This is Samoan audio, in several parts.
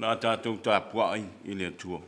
Le a tatou tapuai i le Atua.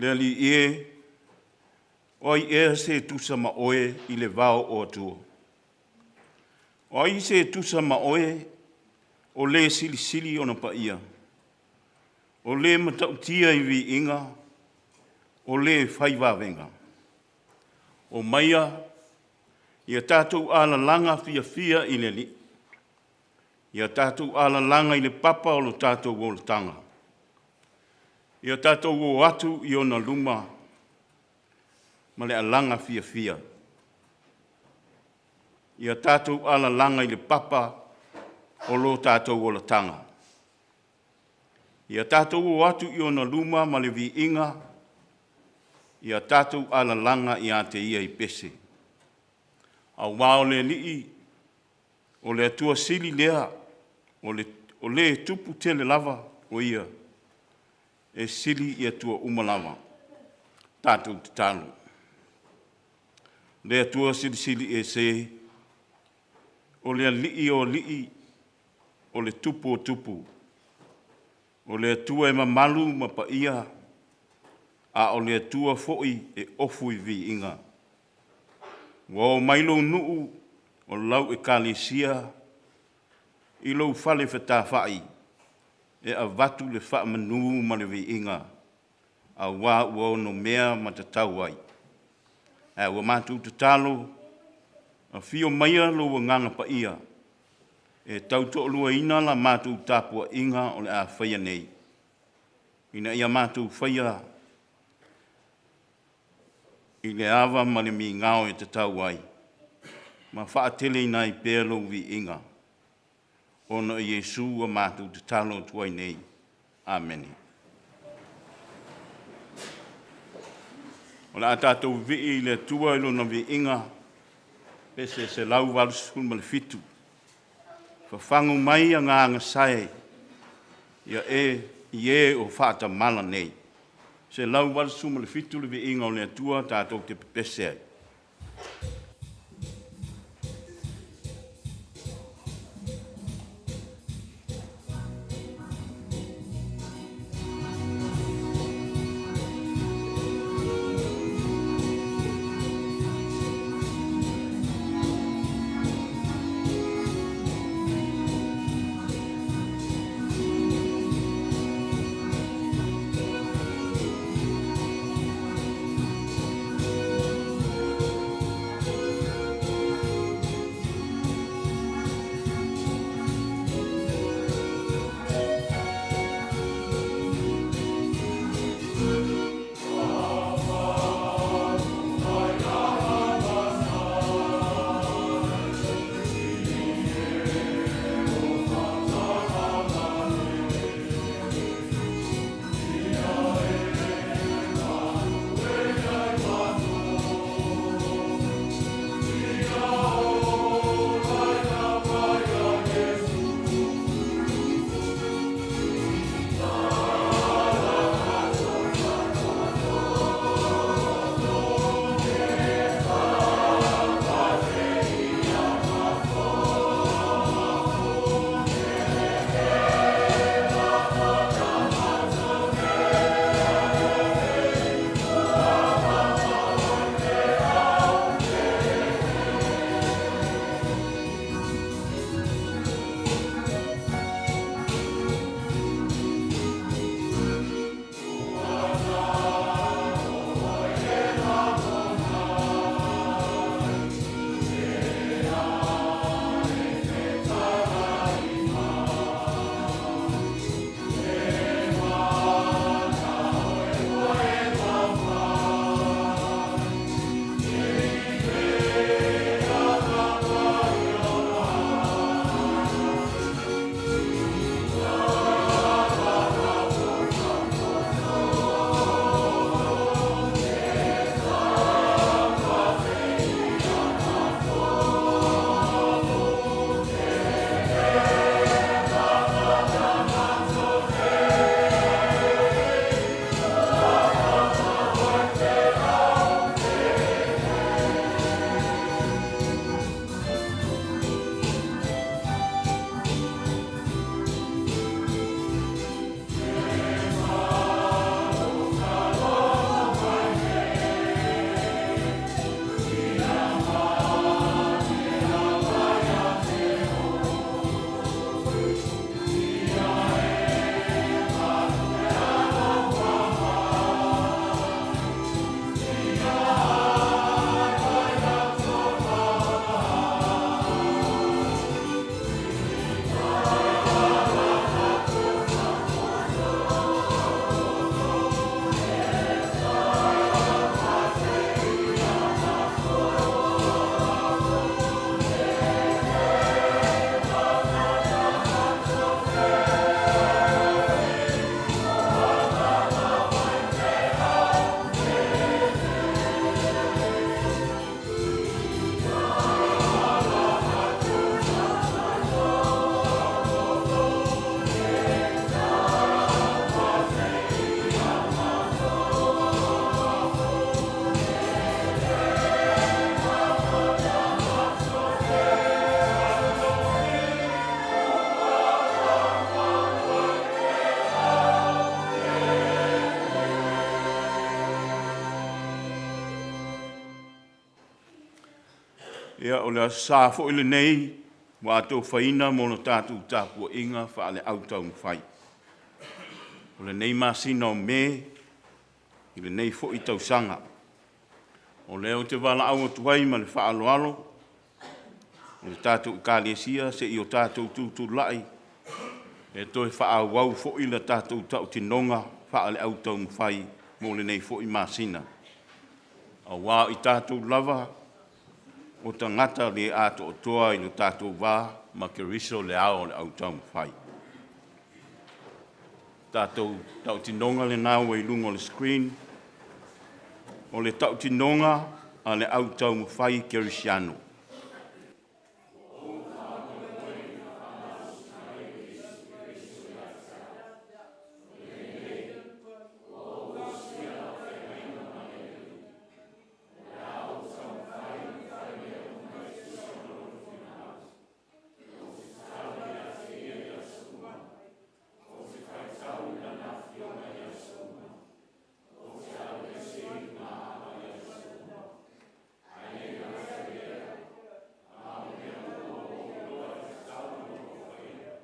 Le Alii e, o ai ea se tusa ma oe i le vao o Atua? O ai se tusa ma oe o le silisili ona paia, o le matautia i viiga, o le fai vavega? Omaia, ia tatou alalaga fiafia i le Alii, ia tatou alalaga i le papa o lo tatou olataga. Ia tatou o atu i ona luma ma le alaga fiafia. Ia tatou alalaga i le papa o lo tatou olataga. Ia tatou o atu i ona luma ma le viiga, ia tatou alalaga ia te ia i pese. Aua o le Alii, o le Atua sili lea, o le tupu tele lava o ia, e sili i Atua uma lava. Tatou tatalo. Le Atua Silisili Ese, o le Alii o alii, o le Tupu o tupu, o le Atua e mamalu ma paia, a o le Atua foi e ofu i viiga. Ua oo mai lou nuu o lau Ekalesia i lou fale fetāfai e avatu le faamanu ma le viiga aua ua onomea ma tatau ai. Ae ua matou tatalo, afio maia lou Agaga Paia e tautoaluaina la matou tapuaiga o le a faia nei, ina ia matou faia i le ava ma le migao e tatau ai, ma faateleina ai pea lou viiga, ona o Iesu ua matou tatalo atu ai nei. Amene. O le a tatou vivii i le Atua i Lona viiga, pese 187. Fafagu mai agaga sae ia e i e o faatamala nei. 187 le viiga o le Atua tatou te pepese ai. Ia, o le Aso Sa foi lenei ua atofaina mo le tatou tapuaiga faale-au taumafai o lenei masina o Me i lenei foi tausaga. O lea ou te valaau atu ai ma le faaaloalo i le tatou Ekalesia, se i o tatou tutulai e toe faaauau foi le tatou tautinoga faale-au taumafai mo lenei foi masina, aua o i tatou lava o tagata le atoatoa i lo tatou va ma Keriso le Ao o le au taumafai. Tatou tautinoga lena ua i luga o le screen, o le tautinoga a le au taumafai kerisiano. Ou te faitau i Lana Afioga i aso uma, ou te alu ese i luga i aso uma, ae le gata i lea, a o mea uma ua ou iloa e tatau ona ou faia,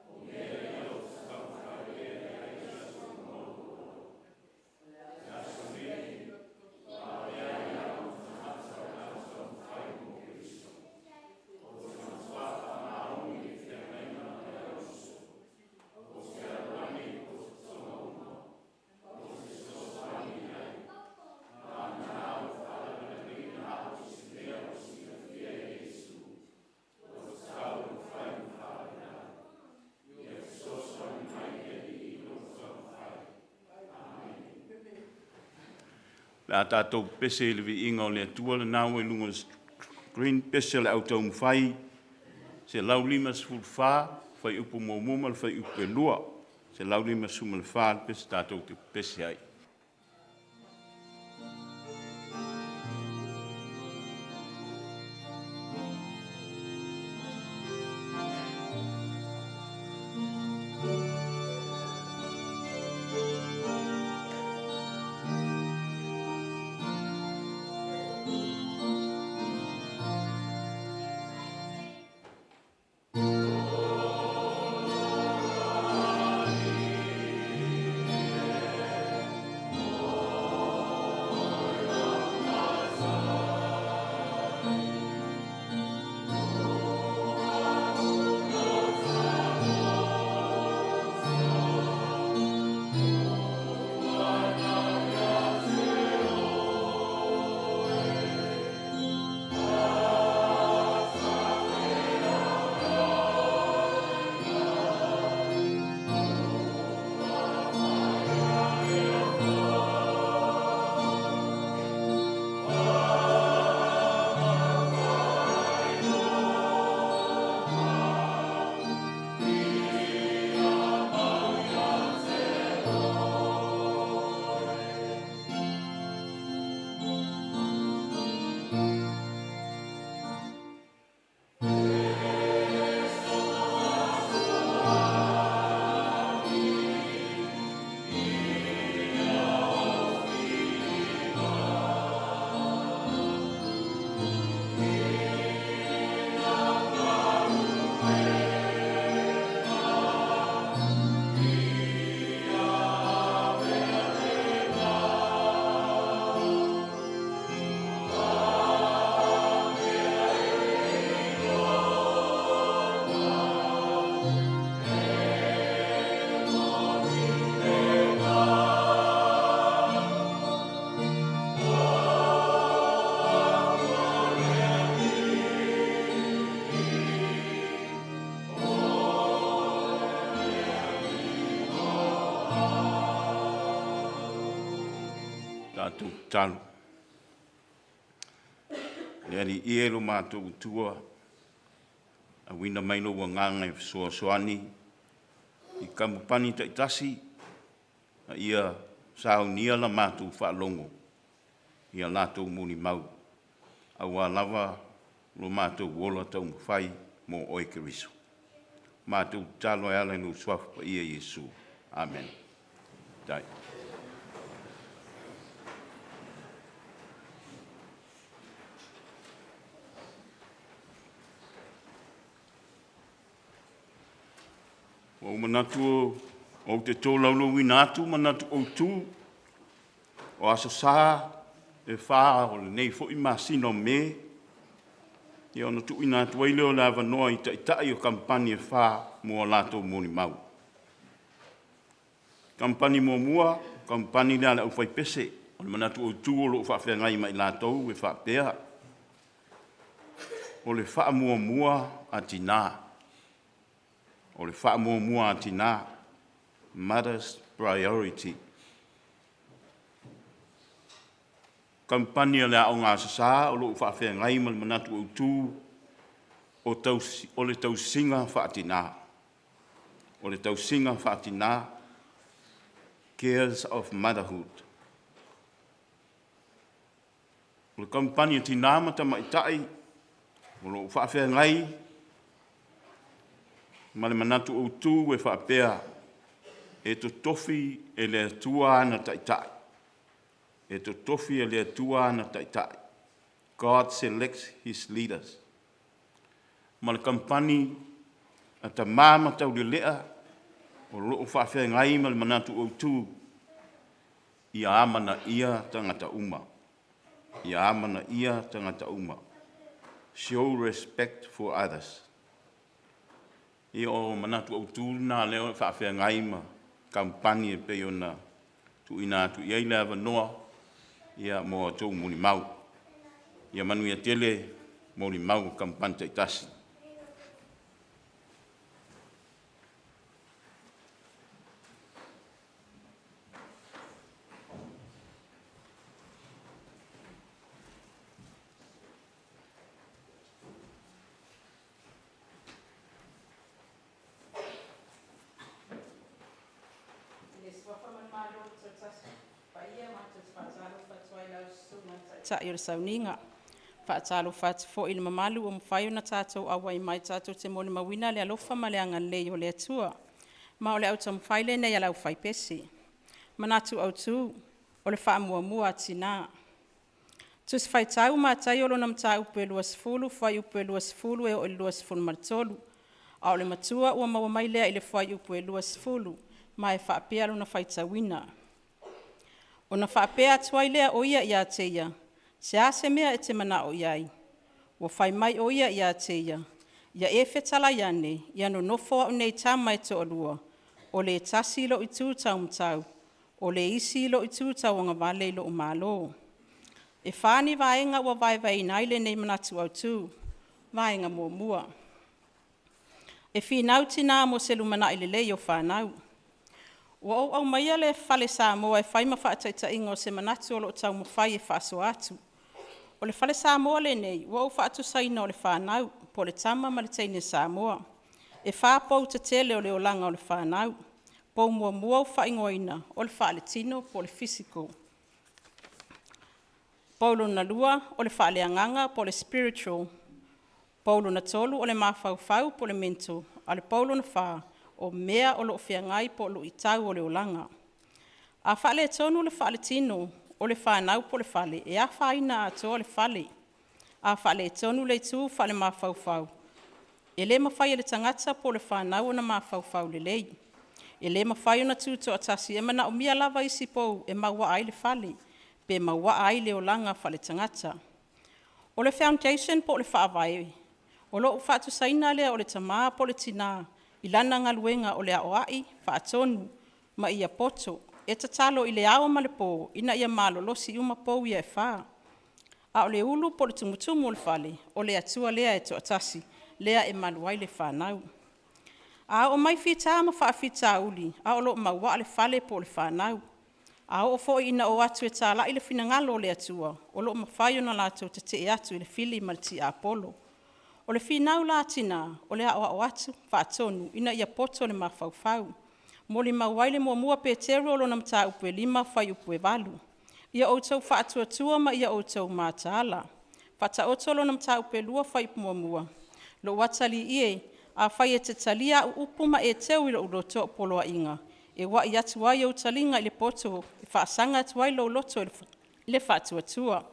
o mea ia ou te taumafai pea i ai i aso uma o lou ola. O le aso lenei, ua avea ai au ma tagata o le au taumafai mo Keriso. Ou te matua faamaoni i le feagaiga ma le auuso. Ou te alo ane i potopotoga uma, ou te fesoasoani i ai, vagana ua faalavelaveina au i se mea ua silafia e Iesu, ua tatau ona fai ma faalavelave. Ia fesoasoani mai le Alii i lou taumafai. Amene. O le a tatou pepese i le viiga o le Atua lena ua i luga o le screen, Pese o le Au Taumafai 154, fuaiupu 1 ma le fuaiupu 2. 154 le pese tatou te pepese ai. Tatou tatalo. Le Alii e lo matou Atua, auina mai lou agaga e fesoasoani i kamupani taitasi ina ia saunia la matou faalogo i a latou molimau, aua lava lo matou ola taumafai mo oe Keriso. Matou tatalo e ala i lou Suafa Paia Iesu. Amene. Faafetai. Ua ou manatu ou te tolaulauina atu manatu autu o Aso Sa e 4 o lenei foi masina o Me, ia ona tuuina atu ai lea o le avanoa i Taitai o Kamupani e 4 mo a latou molimau. Kamupani muamua, Kamupani lea a le Aufaipese, o le manatu autu o lo o faafeagai ma i latou e faapea, o le faamuamua a tina, o le faamuamua a tina, mother's priority. Kamupani a le Aoga Aso Sa o lo o faafeagai ma le manatu autu, o le tausiga faatina, o le tausiga faatina, cares of motherhood. O le Kamupani a Tina ma Tamaitai o lo o faafeagai ma le manatu autu e faapea, e totofi e le Atua ana taitai, e totofi e le Atua ana taitai, God selects His leaders. Ma le Kamupani a Tama ma Taulelea o lo o faafeagai ma le manatu autu, ia amanaia tagata uma, ia amanaia tagata uma, show respect for others. Ia o manatu autu na o lea e faafeagai ma kamupani e pei ona tuuina atu i ai le avanoa mo a outou molimau. Ia manuia tele molimau a kamupani taitasi. I le Suafa ma le Malo Tutoatasi, Paia matou te faatalofa atu ai i lau Susuga i le Taitai o le Sauniga. E faatalofa atu foi i le mamalu ua mafai ona tatou auai mai tatou te molimauina le alofa ma le agalelei o le Atua. Ma o le au taumafai lenei a le Aufaipese. Manatu Autu, o le faamuamua a Tina. Tusi Faitau Mataio lona Mataupu e 20, fuaiupu e 20 e oo i le 23. A o le matua ua maua mai lea i le fuaiupu e 20 ma e faapea lona faitauina; Ona faapea atu ai lea o ia ia te ia, “Se a se mea e te manao i ai?” Ua fai mai ʻo ia ia te ia, “Ia e fetalai ane ia nonofo au nei tama e toalua, o le tasi i lou itu taumatau, o le isi i lou itu tauagavale i lou Malo.” E fa ni vaega ua vaevaeina ai lenei manatu autu. Vaega muamua, e finau tinã mo se lumanai lelei o fanau. Ua ou aumaia le fale Samoa e fai ma faataitaiga o se manatu o lo o taumafai e faasoa atu. O le fale Samoa lenei ua ou faatusaina o le fanau, po o le tama ma le teine Samoa. E fa pou tetele o le olaga o le fanau. Pou muamua ua faaigoaina o le faaletino po o le physical. Pou lona lua o le faaleagaga po o le spiritual. Pou lona tolu o le mafaufau po o le mental, a o le pou lona fa, o mea o lo o feagai po o luitau o le olaga. A faaletonu le faaletino o le fanau po o le fale, e afaina atoa le fale. A faaletonu le itu faalemafaufau, e le mafai e le tagata po o le fanau ona mafaufau lelei. E le mafai ona tutoatasi, e manaomia lava isi pou e mauaa ai le fale, pe mauaa ai le olaga faaletagata. O le foundation po o le faavae, o lo o faatusaina lea o le tama po o le tina i lana galuega o le aoai, faatonu ma ia poto. E tatalo i le ao ma le po ina ia malolosi uma pou ia e fa. A o le ulu po o le tumutumu o le fale, o le Atua lea e toatasi, lea e malu ai le fanau. A oo mai fita ma faafitauli a o lo o mauaa le fale po o le fanau. A oo foi ina o atu e talai le finagalo o le Atua, o lo o mafai ona latou tetee atu i le fili ma le tiapolo. O le finau la a tina, o le aoao atu, faatonu ina ia poto le mafaufau. Molimau ai le 1 Peteru 5 fuaiupu e 8, “Ia outou faatuatua ma ia outou mataala.” Faataoto lona Mataupu 2 fuaiupu 1, “Lou atalii e, afai e te talia au upu ma e teu i lou loto au poloaiga, e uai atu ai ou taliga i le poto e faasaga atu ai lou loto i le faatuatua.”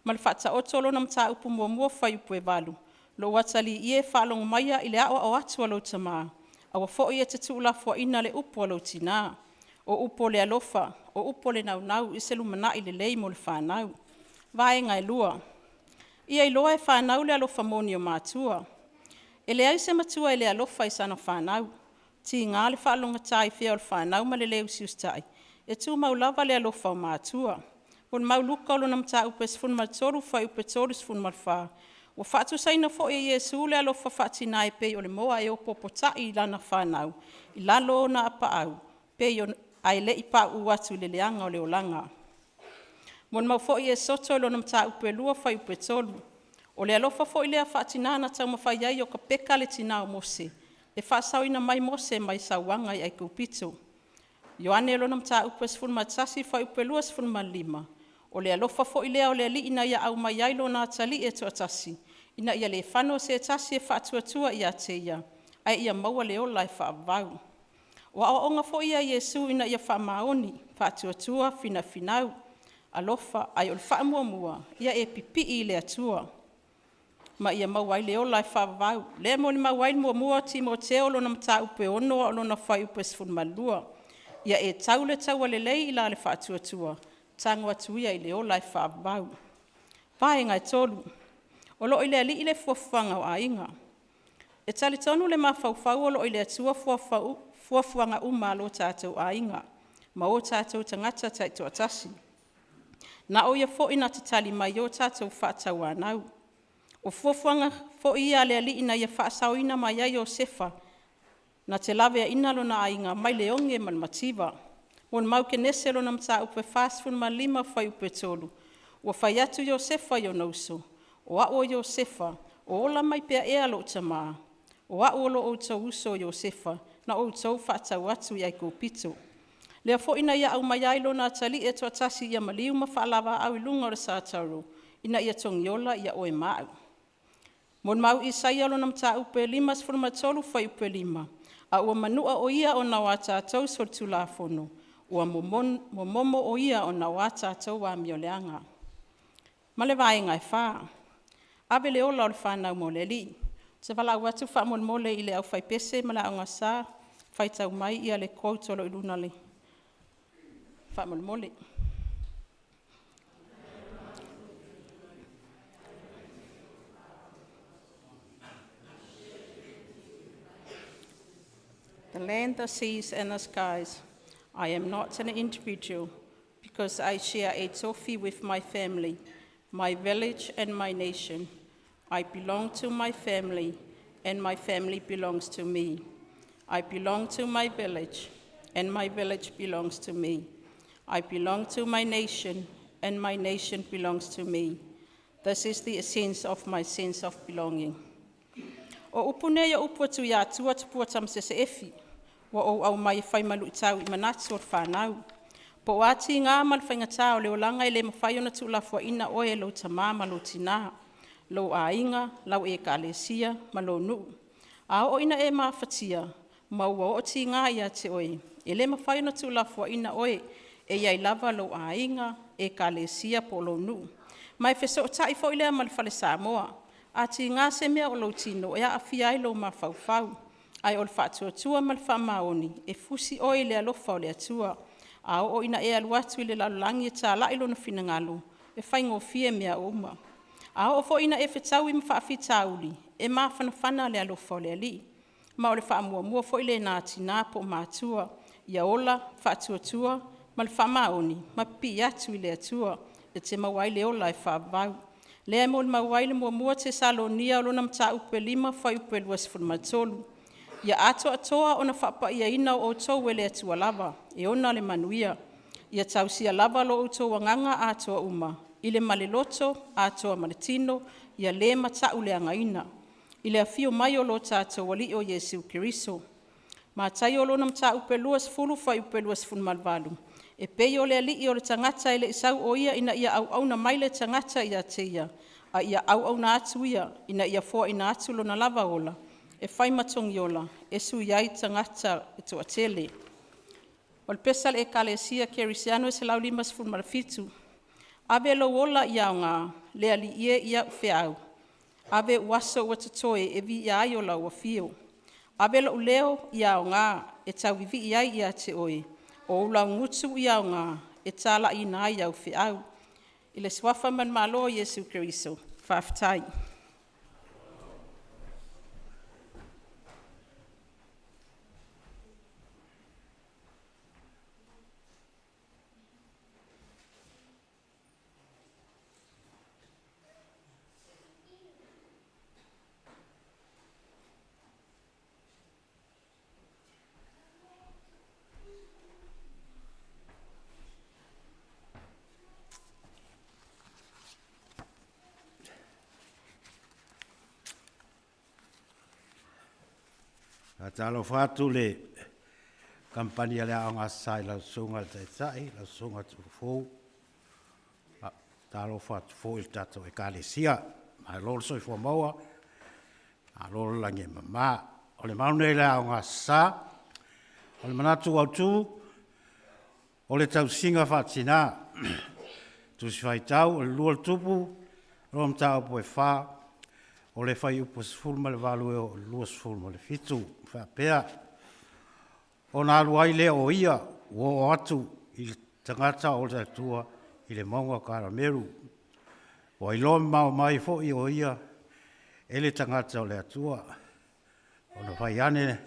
Ma le Faataoto lona Mataupu 1 fuaiupu e 8, “Lou atalii e, faalogo maia i le aoao atu a lou tama, Aua foi e te tuulafoaina le upu a lou tina, o upu o le alofa, o upu o le naunau i se lumanai lelei mo le fanau. Vaega e 2, ia iloa e fanau le alofa moni o matua. E leai se matua e le alofa i sana fanau, tiga le faalogogata i fea o le fanau ma le le usiusitai, e tumau lava le alofa o matua. Molimau Luka Mataupu 13 fuaiupu 34, ua faatusaina foi e Iesu le alofa faatina e pei o le moa e opoopootai i lana fanau i lalo o ona apaau ae le i pauu atu i le leaga o le olaga. Molimau foi Esoto i lona mataupu e 2 fuaiupu e 3, o le alofa foi lea faatina na taumafai ai Iokapeta le tina o Mose e faasaoina mai Mose mai sauaga i Aikupito. Ioane lona mataupu e 11 fuaiupu 25, o le alofa foi lea o le Alii na ia aumai ai lona atalii e toatasi ina ia le fano se tasi e faatuatua ia te Ia, ae ia maua le ola e faavavau. O aoaoga foi ia a Iesu ina ia faamaoni, faatuatua, finafinau, alofa, ae o le faamuamua ia e pipii i le Atua ma ia maua ai le ola e faavavau. Lea e molimau ai le 1 Timoteo lona mataupu e 6 a o lona fuaiupu e 12, ia e tau le taua lelei i la le faatuatua, tago atu ia i le ola e faavavau. Vaega e 3, o lo o i le Alii le fuafuaga o aiga. E talitonu le mafaufau o lo o i le Atua fuafuaga uma a lo tatou aiga ma o tatou tagata taitoatasi. Na o Ia foi na te tali mai i o tatou faatauanau. O fuafuaga foi ia a le Alii na ia faasaoina mai ai Iosefa na te laveaina lona aiga mai le oge ma le mativa. Molimau Kenese lona mataupu e 45 fuaiupu e 3, ua fai atu Iosefa i ona uso, “O au o Iosefa, o ola mai pea ea lou tama?” O au o lo outou uso o Iosefa na outou faatau atu i Aikupito. Lea foi na ia aumaia ai lona atalii e toatasi ina ia maliu ma faavalaau i luga o le sataulo ina ia togiola ia oe ma au. Molimau Isaia lona mataupu e 53 fuaiupu e 5, a ua manua o Ia ona o a tatou solitulafono, ua momomo o Ia ona o a tatou amioleaga. Ma le vaega e 4, ave le ola o le fanau mo le Alii. Ou te valaau atu faamolemole i le aufaipese ma le Aoga Sa e faitau mai le quote o lo o i luga faamolemole. The land, the seas and the skies. I am not an individual because I share a tofi with my family, my village and my nation. I belong to my family and my family belongs to me. I belong to my village and my village belongs to me. I belong to my nation and my nation belongs to me. This is the essence of my sense of belonging. O upu nei o upu a Tuiatua Tupua Tamasese Efi ua ou aumai e fai ma luitau i manatu o le fanau. Po o a tiga ma le faigata o le olaga e le mafai ona tuulafoaina oe e lou tama ma lou tina, lou aiga, lau ekalesia ma lou nuu. A oo ina e mafatia ma ua oo tiga ia te oe, e le mafai ona tuulafoaina oe, e i ai lava lou aiga, ekalesia po o lou nuu. Ma e fesootai foi lea ma le fale Samoa. A tiga se mea o lou tino e aafia ai lou mafaufau, ae o le faatuatua ma le faamaoni e fusi oe i le alofa o le Atua. A oo ina e alu atu i le lalolagi e talai lona finagalo, e faigofie mea uma. A oo foi ina e fetaui ma faafitauli, e mafanafana le alofa o le Alii. Ma o le faamuamua foi lena a tina po o matua, ia ola, faatuatua ma le faamaoni ma pipii atu i le Atua e te maua ai le ola e faavavau. Lea e molimau ai le 1 Tesalonia lona mataupu e 5 fuaiupu e 23, ia atoatoa ona faapaiaina outou e le Atua lava e ona le manuia, ia tausia lava lo outou agaga atoa uma i le ma le loto atoa ma le tino, ia le matauleagaina i le afio mai o lo tatou Alii o Iesu Keriso. Mataio lona mataupu e 20 fuaiupu e 28, e pei o le alii o le tagata e le i sau o ia ina ia auauna mai le tagata ia te ia, a ia auauna atu ia ina ia foaina atu lona lava ola e fai ma togiola e sui ai tagata e toatele. O le pese a le Ekalesia Kerisiano e 157, ave lou ola ia aoga, le Alii e i au feau, ave ou aso ua totoe e viia ai o lau afio. Ave lo'u leo ia aoga e tauvivii ai ia te Oe, o ou laugutu ia aoga e talaiina ai au feau. I le Suafa ma le Malo o Iesu Keriso, faafetai. Faatalofa atu le Kamupani a le Aoga Aso Sa i lau Susuga i le Taitai, lau Susuga Tuifou. Faatalofa atu foi i le tatou Ekalesia, malo le soifua maua, malo le lagi e mama. O le mau lenei a le Aoga Aso Sa. O le manatu autu, o le tausiga faatina. Tusi Faitau o le 2 o Tupu mataupu e 4, o le fuaiupu e 18 e oo i le 27. E faapea; Ona alu ai lea o ia ua oo atu i le tagata o le Atua i le mauga o Karamelu, ua iloa mamao mai foi o ia e le tagata o le Atua. Ona fai ane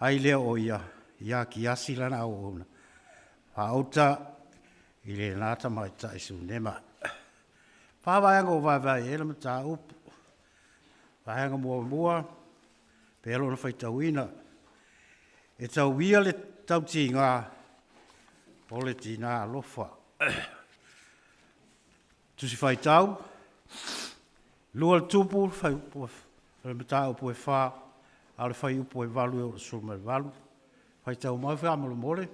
ai lea o ia ia Kiasi lana auauna, faauta i lena tamaitai Sunema. E 4 vaega ua vaevae i ai le mataupu. Vaega muamua, e pei lava ona faitauina, e tauia le tautiga o le tina alofa. Tusi Faitau 2 Tupu mataupu e 4 a o le fuaiupu e 8 e oo i le 18. Faitau mai faamolemole.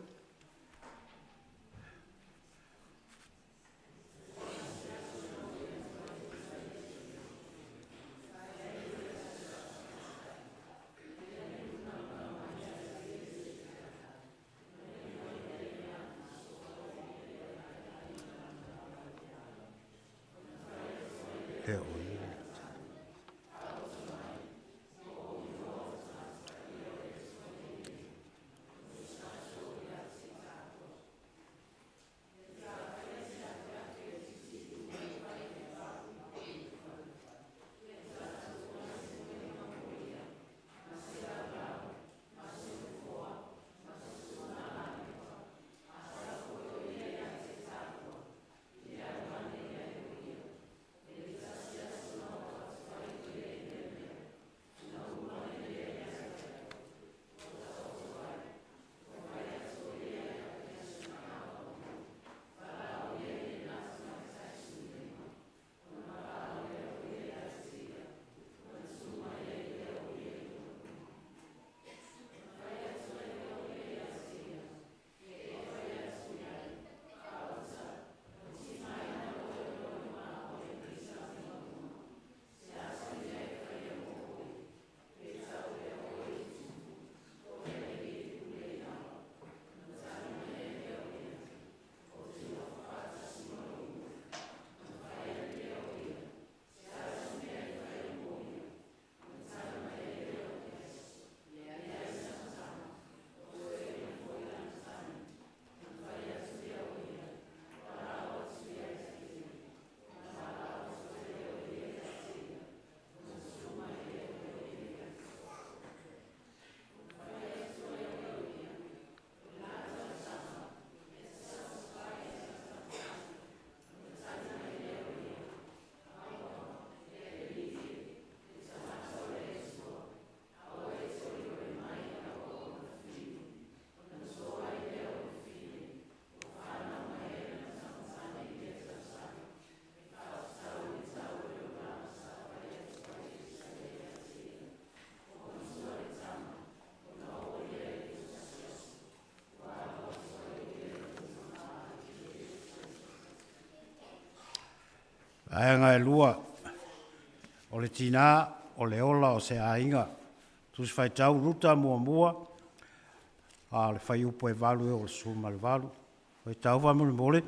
Vaega e 2, o le tina o le ola o se aiga. Tusi Faitau Ruta 1 a o le fuaiupu e 8 e oo i le 18. Faitau faamolemole.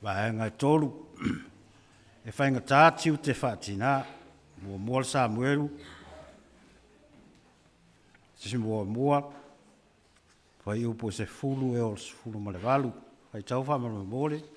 Vaega e 3, e faigata tiute faatina. 1 Samuelu 1, fuaiupu e 10 e oo i le 18. Faitau faamolemole.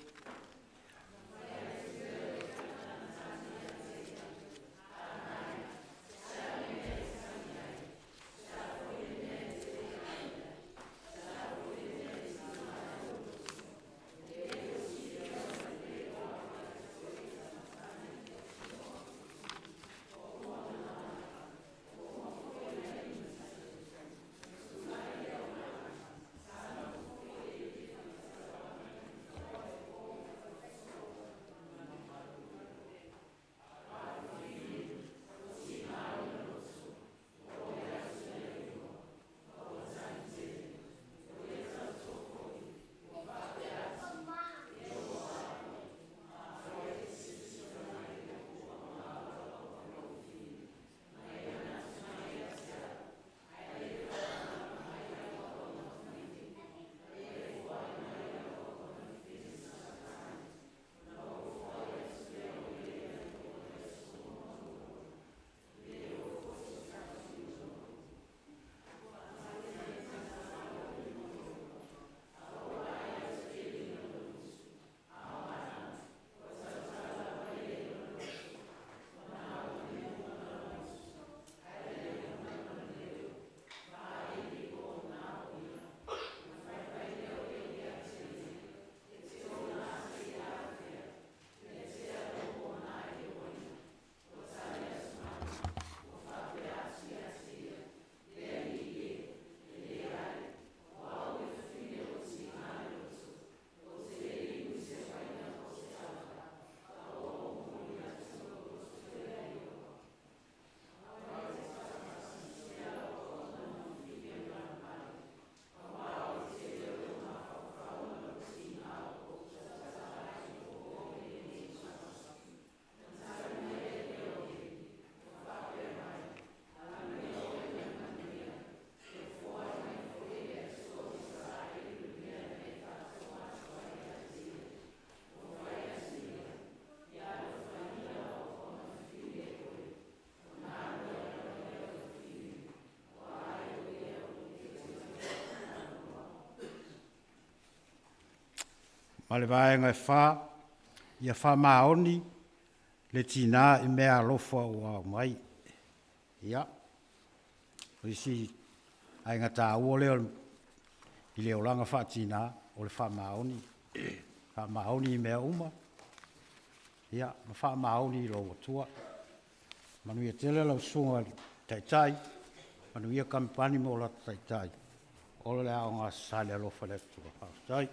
Ma le vaega e 4, ia faamaoni le tina i mea alofa ua aumai. Ia, o isi aiga taua lea i le olaga faatina, o le faamaoni. Faamaoni i mea uma, ia ma faamaoni i lou Atua. Manuia tele lau susuga i le Taitai, manuia Kamupani ma o latou Taitai, ola le Aoga Sasaa i le alofa o le Atua. Faafetai.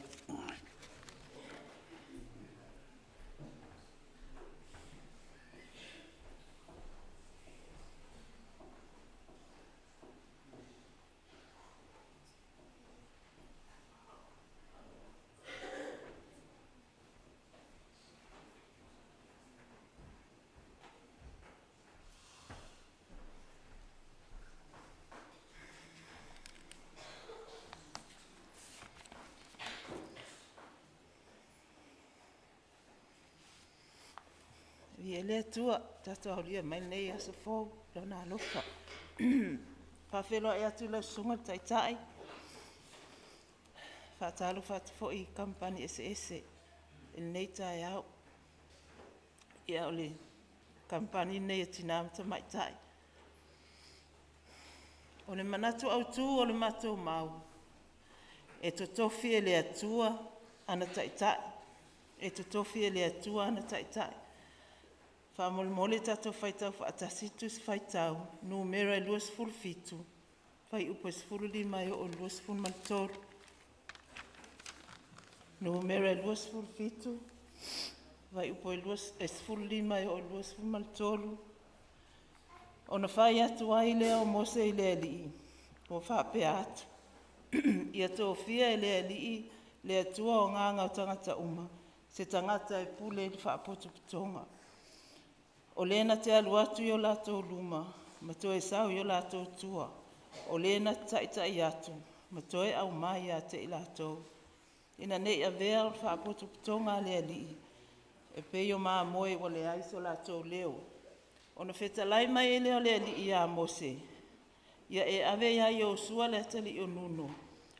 Viia le Atua ua tatou aulia mai lenei aso fou i Lona alofa. E faafeiloai atu i lau Susuga i le Taitai, e faatalofa atu foi i Kamupani eseese i lenei taeao. Ia, o le Kamupani lenei a Tina ma Tamaitai. O le manatu autu o le matou mau, e totofi e le Atua ana Taitai, e totofi e le Atua ana Taitai. Faamolemole tatou faitau faatasi le Tusi Faitau Numera 27, fuaiupu e 15 e oo i le 23. Numera 27, fuaiupu e 15 e oo i le 23. Ona fai atu ai lea o Mose i le Alii, ua faapea atu, “Ia tofia e le Alii, le Atua o agaga o tagata uma, se tagata e pule i le faapotopotoga, o le na te alu atu i o latou luma ma toe sau i o latou tua, o le na te taitai atu ma toe aumai ia te i latou. ina ne i avea o le faapotopotoga a le Alii e pei o mamoe ua leai so latou leo. Ona fetalai mai ai lea o le Alii ia Mose, “Ia e ave ia Iosua le atalii o Nuno,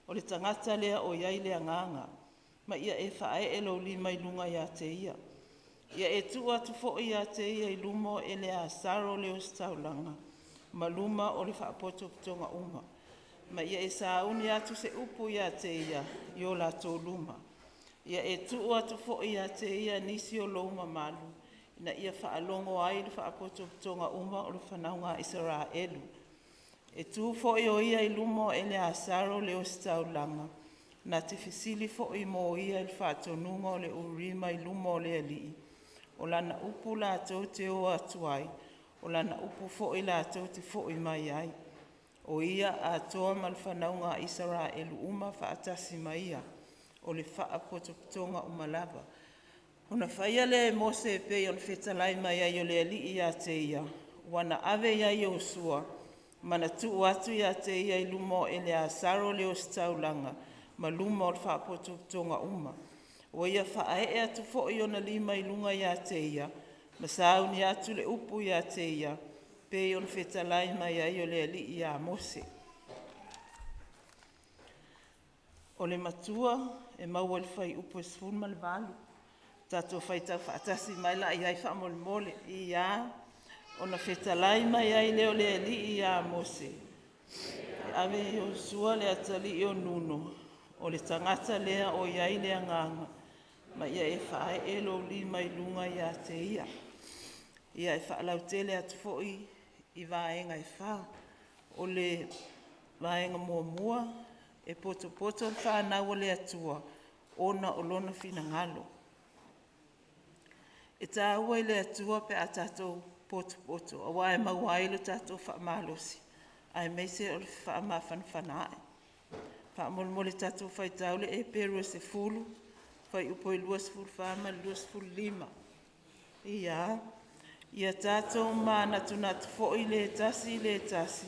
o le tagata lea o i ai le Agaga, ma ia e faaee lou lima i luga ia te ia. Ia e tuu atu foi ia te ia i luma o Eleasaro le ositaulaga ma luma o le faapotopotoga uma, ma ia e sauni atu se upu ia te ia i o latou luma. Ia e tuu atu foi ia te ia nisi o lou mamalu, ina ia faalogo ai le faapotopotoga uma o le fanauga a Isaraelu. E tu foi o ia i luma o Eleasaro le ositaulaga, na te fesili foi mo ia i le faatonuga o le Urima i luma o le Alii, o lana upu latou te o atu ai, o lana upu foi latou te foi mai ai. O ia atoa ma le fanauga a Isaraelu uma faatasi ma ia, o le faapotopotoga uma lava.” Ona faia lea e Mose e pei ona fetalai mai ai o le Alii ia te ia, ua na ave i ai Iosua ma na tuu atu ia te ia i luma o Eleasaro le ositaulaga ma luma o le faapotopotoga uma. Ua ia faaee atu foi ona lima i luga ia te ia ma sauni atu le upu ia te ia, pei ona fetalai mai ai o le Alii ia Mose. O le matua e maua i le fuaiupu e 18. Tatou faitau faatasi mai la i ai faamolemole. I a, ona fetalai mai ai lea o le Alii ia Mose, e ave e Iosua le atalii o Nuno, o le tagata lea o i ai le Agaga, ma ia e faaee lou lima i luga ia te ia. Ia e faalautele atu foi i vaega e fa. O le vaega muamua, e potopoto le fanau a le Atua ona o lona finagalo. E taua i le Atua pe a tatou potopoto aua e maua ai lo tatou faamalosi aemaise o le faamafanafana ae. Faamolemole tatou faitau le Eperu e 10 fuaiupu e 24 ma le 25. I-a, ia tatou manatunatu foi le tasi i le tasi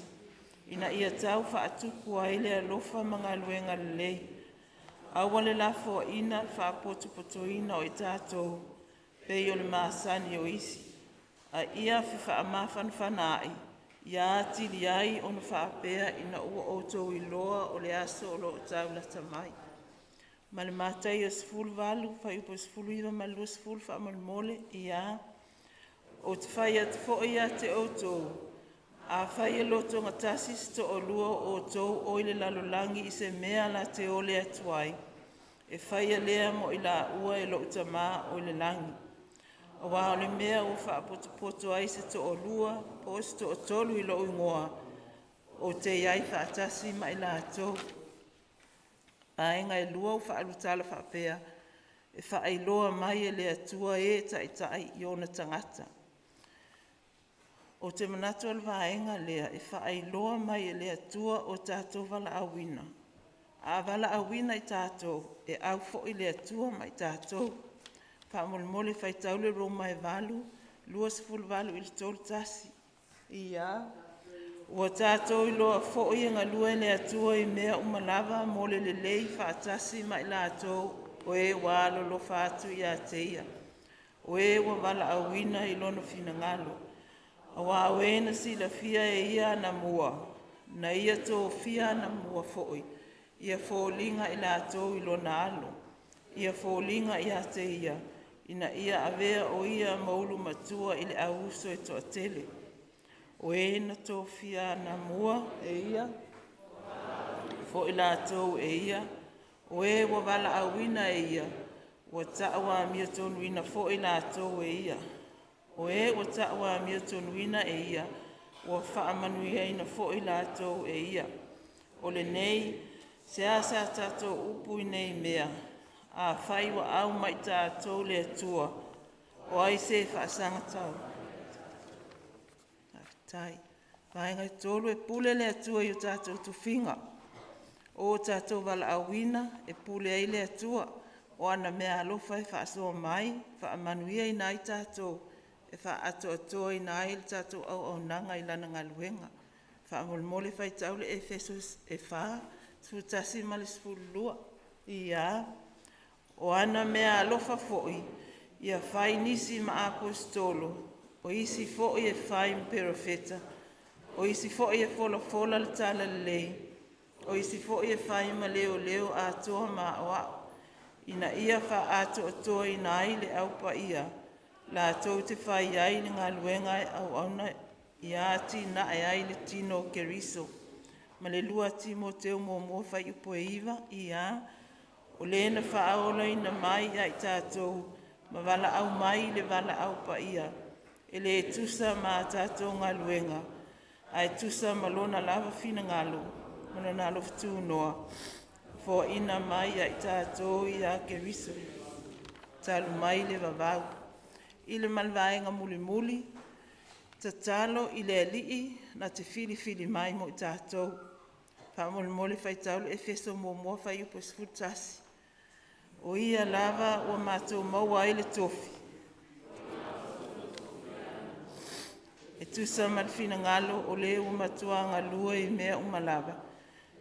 ina ia tau faatupu ai le alofa ma galuega lelei. Aua le lafoaiina le faapotopotoina o i tatou pei o le masani o isi, a ia fefaamafanafanaai ia atili ai ona faapea ina ua outou iloa o le aso o lo o tau lata mai. Ma le Mataio 18 fuaiupu 19 ma le 20 faamolemole. I-a, ou te fai atu foi ia te outou, afai e lotogatasi se toalua o outou o i le lalolagi i se mea na te ole atu ai, e faia lea mo i laua e lou Tama o i le lagi. Aua o le mea ua faapotopoto ai se toalua po o se toatolu i lou igoa, ou te i ai faatasi ma i latou. Vaega e 2 ua faaulutala faapea; e faailoa mai e le Atua e taitai i ona tagata. Ou te manatu o le vaega lea e faailoa mai e le Atua o tatou valaauina. A valaauina i tatou, e au foi le Atua ma i tatou. Faamolemole faitau le Roma e 8, 28 i le 31. I-a, ua tatou iloa foi e galue le Atua i mea uma lava mo le lelei faatasi ma i latou o e ua alolofa atu ia te Ia, o e ua valaauina i lona finagalo. Aua o e na silafia e Ia anamua, na Ia tofia anamua foi ia foliga i latou i lona Alo, ia foliga ia te Ia, ina ia avea o Ia ma ulumatua i le au uso e toatele. O e na tofia anamua e Ia foi latou e Ia, o e ua valaauina e Ia, ua tau amiotonu foi latou e Ia. O e ua tau amiotonuina e Ia, ua faamanuiaina foi latou e Ia. O lenei, seasea tatou upu i nei mea, afai ua au ma i tatou le Atua, o ai se faasaga Faafetai. Vaega e 3, e pule le Atua i o tatou tofiga. O tatou valaauina e pule ai le Atua. O ana meaalofa e faasoa mai, faamanuiaina ai tatou, e faaatoatoaina ai le tatou auaunaga i lana galuega. Faamolemole faitau le Efeso 4, 11 ma le 12. I-a, O ana meaalofa foi, ia fai nisi ma Aposetolo, o isi foi e fai ma Perofeta, o isi foi e folafola le Talalelei, o isi foi e fai ma leoleo atoa ma aoao, ina ia faaatoatoaina ai le Au Paia, latou te fai ai le galuega e auauna ia atinae ai le tino o Keriso. Ma le 2 Timoteo 1 fuaiupu e 9, ia, o le na faaolaina mai ia i tatou ma valaau mai i le valaau paia, e le tusa ma a tatou galuega, ae tusa ma lona lava finagalo ma lona alofa tunoa, foaiina mai ia i tatou ia Keriso talu mai le vavau. I le ma le vaega mulimuli, tatalo i le Alii na te filifili mai mo i tatou. Faamolemole faitau le Efeso 1 fuaiupu 11. O Ia lava ua matou maua ai le tofi e tusa ma le finagalo o le ua matua galue i mea uma lava,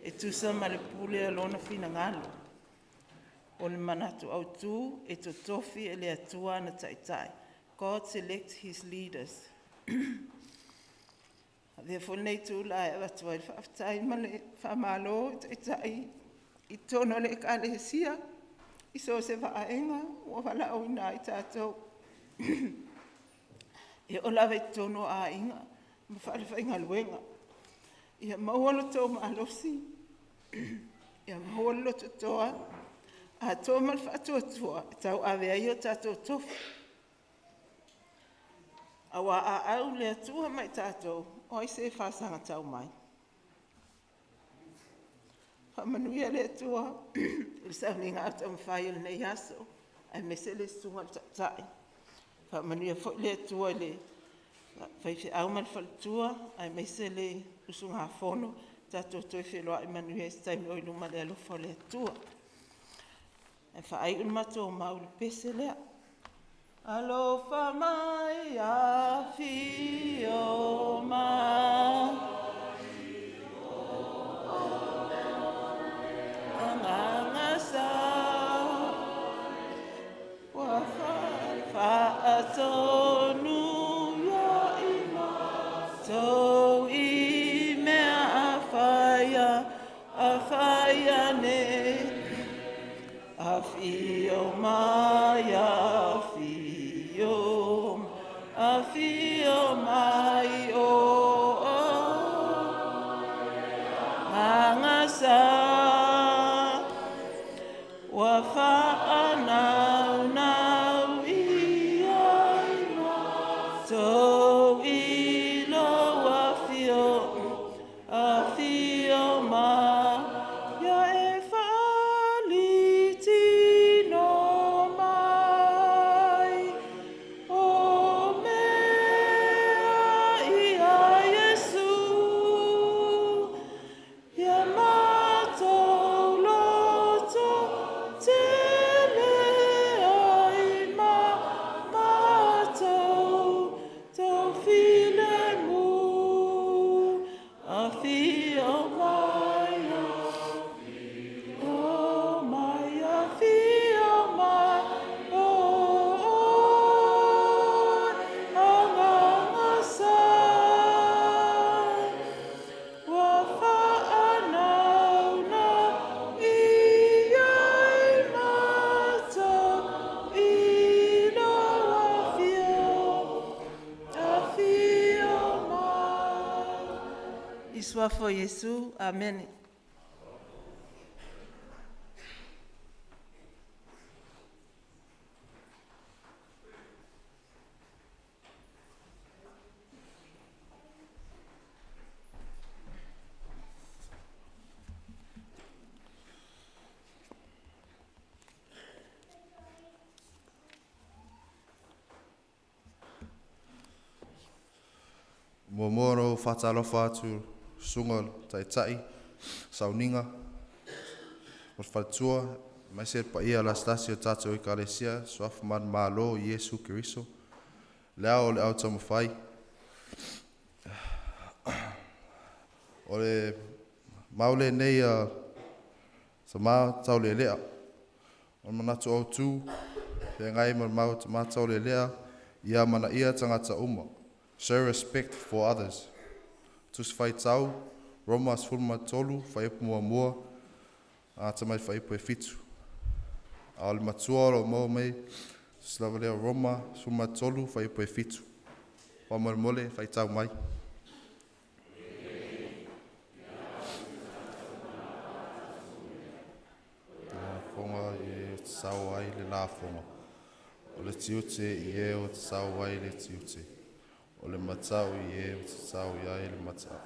e tusa ma le pule o Lona finagalo. O le manatu autu, e totofi e le Atua ana taitai. God select His leaders. Avea foi lenei itula e avatu ai le faafetai ma le faamalo i Taitai i totonu o le Ekalesia i so o se vaega ua valaauina ai tatou, e oo lava i totonu o aiga ma falefaigaluega. Ia maua lo outou malosi, ia maua le loto toa atoa ma le faatuatua e tauave ai o tatou tofi. Aua a au le Atua ma i tatou, o ai se faasagatau mai? Faamanuia le Atua i le sauniga taumafai o lenei aso aemaise le Susuga i le Taitai. Faamanuia foi le Atua i le faifeau ma le faletua aemaise le usugafono. Tatou toe feiloai manuia i se taimi oi luma i le alofa o le Atua. Ae faaiu le matou mau i le pese lea. Alofa mai afio mai, Agaga sa ua faatonu ia i matou i mea a fai ane. Afio mai, afio, afio mai o Agaga sa ua faanaunau ia i matou i lou afio, afio mai, ia e fali tino mai o mea ia Iesu, ia matou loto tele ai ma matou tau filemu. Afio mai, afio mai, afio mai, o oe Agaga sa ua faanaunau ia i matou i lou afio, afio mai. I suafa o Iesu. Amene. Muamua ona ou faatalofa atu i susuga i le Taitai, Sauniga ma le faletua, aemaise le paia lasilasi o le tatou Ekalesia, Suafa manumalo o Iesu Keriso, le ao o le autaumafai. O le mau lenei a Sama Taulelea. O le manatu autu, feagai ma le mataulealea, ia amanaia tagata uma. Show respect for others. Tusi Faitau, Roma 13, fuaiupu muamua, amata mai le fuaiupu e 7. A o le matua o lo o maua mai tusi lava lea o Roma 13, fuaiupu e 7. Faamolemole faitau mai. Lafoga i e tatau ai le lafoga, o le tiute i e ua tatau ai le tiute, o le matau i e ua tatau i ai le matau,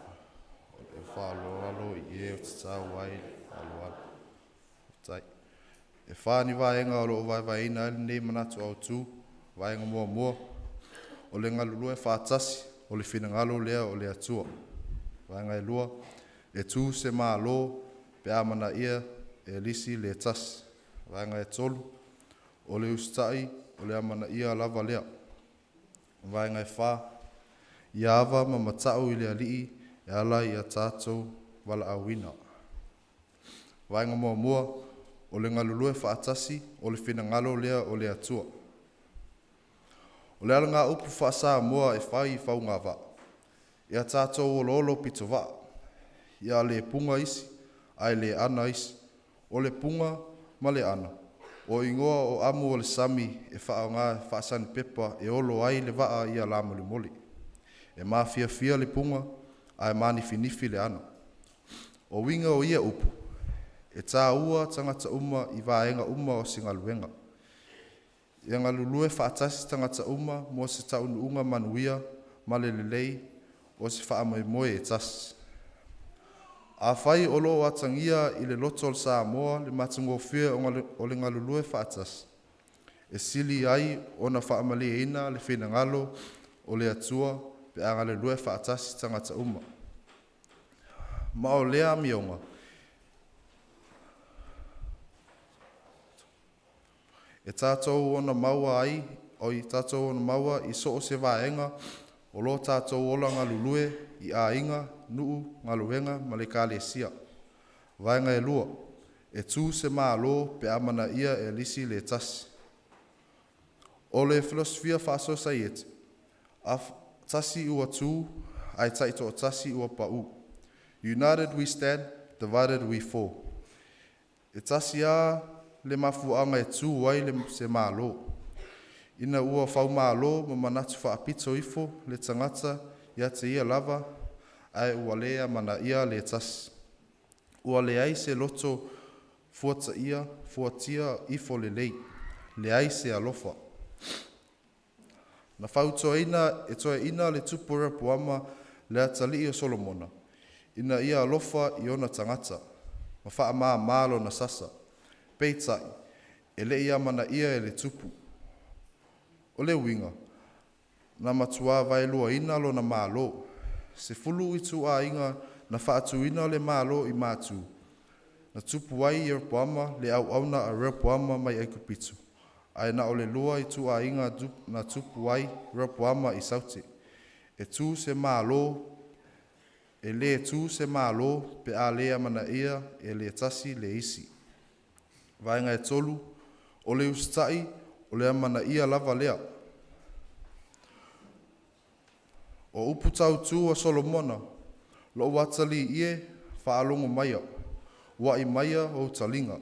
o le faaaloalo i e ua tatau ai le faaaloalo. Faafetai. E fa ni vaega o lo o vaevaeina ai lenei manatu autu. Vaega muamua, o le galulue faatasi, o le finagalo lea o le Atua. Vaega e lua, e tu se Malo pe a amanaia e lisi le tasi. Vaega e tolu, o le usitai o le amanaia lava lea. Vaega e fa, ia ava ma mata'u i le Alii e ala i a tatou valaauina. Vaega muamua, o le galulue faatasi, o le finagalo lea o le Atua. O le alagaupu faa-Samoa e fai i faugavaa, ia tatou oloolo pitovaa, ia le puga isi ae le ana isi. O le puga ma le ana, o igoa o amu o le sami e faaaoga faasanipepa e olo ai le vaa ia lamolemole. E mafiafia le puga ae manifinifi le ana. O uiga o ia upu, e tāua tagata uma i vaega uma o se galuega. Ia galulue faatasi tagata uma mo se taunuuga manuia ma le lelei o se faamoemoe e tasi. Afai o lo o atagia i le loto o le Samoa le matagofie o le galulue faatasi, e sili ai ona faamalieina le finagalo o le Atua pe a galulue faatasi tagata uma. Ma o lea amioga e tatou ona maua ai oi tatou ona maua i so o se vaega o lo tatou ola galulue i aiga, nuu, galuega ma le Ekalesia. Vaega e lua, e tu se Malo pe amanaia e lisi le tasi. O le filosofia faasosaiete, a tasi ua tu ae taitoatasi ua pau. United we stand, divided we fall. E tasi a le mafuaaga e tu ai le se Malo. Ina ua faumalo ma manatu faapito ifo le tagata ia te ia lava ae ua le amanaia le tasi. Ua leai se loto fuataia fuatia ifo lelei, leai se alofa. Na fautuaina e toeaina le tupu o Reopoama le atalii o Solomona, ina ia alofa i ona tagata, ma faamāmā lona sasa. Peitai, e le i amanaia e le tupu. O le uiga, na matuā vaeluaina lona Malo. 10 ituaiga na faatuina le Malo i Matu, na tupu ai Ieropoama le auauna a Reopoama mai Aikupito, ae na o le lua ituaiga na tupu ai Reopoama i Saute. E tu se Malo, e le tu se Malo pe a le amanaia e le tasi le isi. Vaega e tolu, o le usitai, o le amanaia lava lea. O upu tautū a Solomona, lou atalii e, faalogo maia, ua'i maia ou taliga.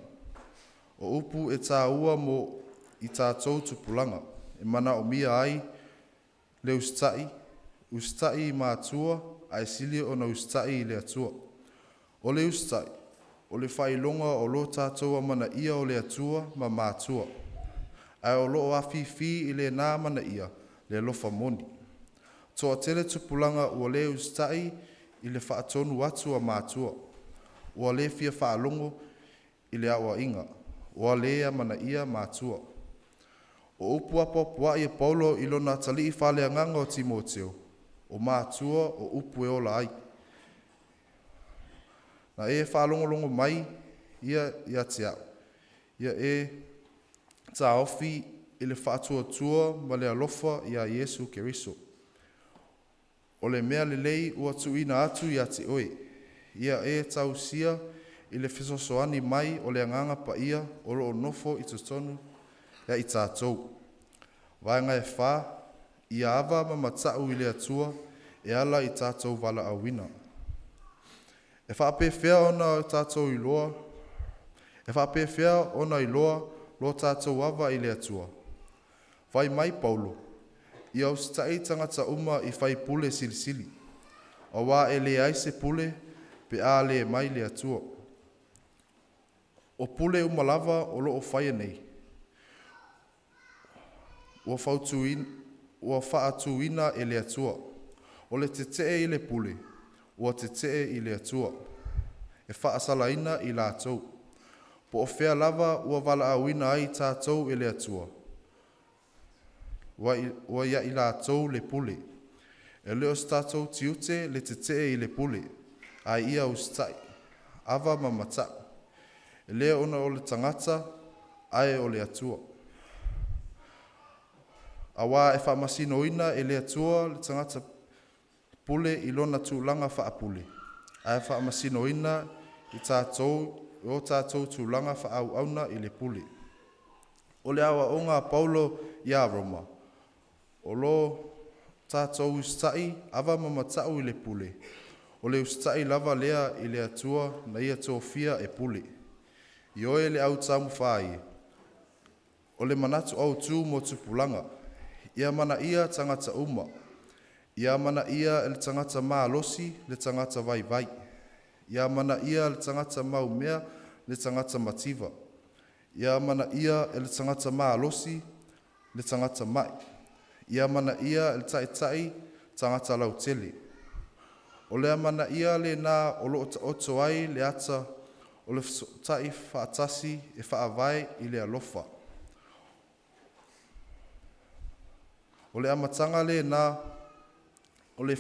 O upu e tāua mo i tatou tupulaga, e manaomia ai le usitai, usitai i matua ae sili ona usitai i le Atua. O le usitai, o le faailoga o lo tatou amanaia o le Atua ma matua. Ae o lo o afifi i lena amanaia le alofa moni. Toatele tupulaga ua le usitai i le faatonu atu a matua. Ua le fia faalogo i le aoaiga, ua le amanaia matua. O upu apoapoai a Paulo i lona atalii faaleagaga o Timoteo, o matua o upu e ola ai. Na e faalogologo mai ia ia te au, ia e taofi i le faatuatua ma le alofa ia Iesu Keriso. O le mea lelei ua tuuina atu ia te oe, ia e tausia. i le fesoasoani mai o le Agaga Paia o loo nofo i totonu ia i tatou. Vaega e 4, ia ava ma mata'u i le Atua e ala i tatou valaauina. E faapefea ona tatou iloa? E faapefea ona iloa lo tatou ava i le Atua? Fai mai Paulo, ia usita'i tagata uma i faipule silisili, auā e leai se pule pe a le mai le Atua. O pule uma lava o loo faia nei, ua faatuina e le Atua. O le tetee i le pule, ua tetee i le Atua, e faasalaina i latou. Po o fea lava ua valaauina ai tatou e le Atua, ua ia i latou le pule. E le o se tatou tiute le tetee i le pule, ae ia usita'i, ava ma mata'u, e le ona o le tagata ae o le Atua. Auā e faamasinoina e le Atua le tagata pule i lona tulaga faapule, ae faamasinoina i tatou i o tatou tulaga faaauauna i le pule. O le aoaoga a Paulo ia Roma, o lo tatou usita'i ava ma mata'u i le pule, o le usita'i lava lea i le Atua na ia tofia e pule. Ioe le au taumafā e, o le manatu autū mo tupulaga. Ia amanaia tagata uma. Ia amanaia e le tagata malosi le tagata vaivai. Ia amanaia le tagata maumea le tagata mativa. Ia amanaia e le tagata malosi le tagata mai. Ia amanaia e le taitai tagata lautele. O le amanaia lena o loo taoto ai le ata o le fesootai faatasi e faavae i le alofa. O le amataga lena o le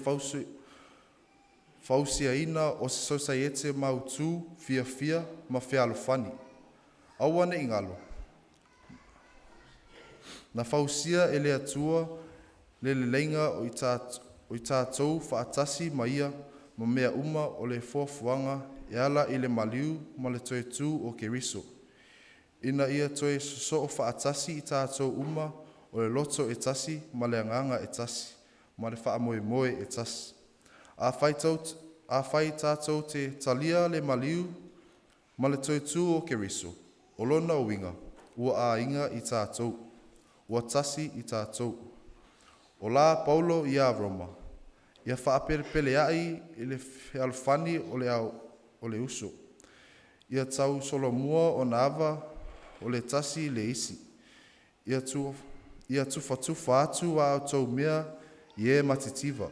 fausiaina o se sosaiete mautū, fiafia ma fealofani. Aua nei galo, na fausia e le Atua le leleiga o i tatou faatasi ma Ia ma mea uma o le fuafuaga e ala i le maliu ma le toe tu o Keriso, ina ia toe sosoo faatasi i tatou uma o le loto e tasi ma le agaga e tasi ma le faamoemoe e tasi. Afai tatou te talia le maliu ma le toe tū o Keriso, o lona uiga, ua aiga i tatou, ua tasi i tatou. O la Paulo ia Roma, ia faapelepeleai i le fealofani o le uso. Ia tausolomua ona ava o le tasi i le isi. Ia tufatufa atu a outou mea i e matitiva.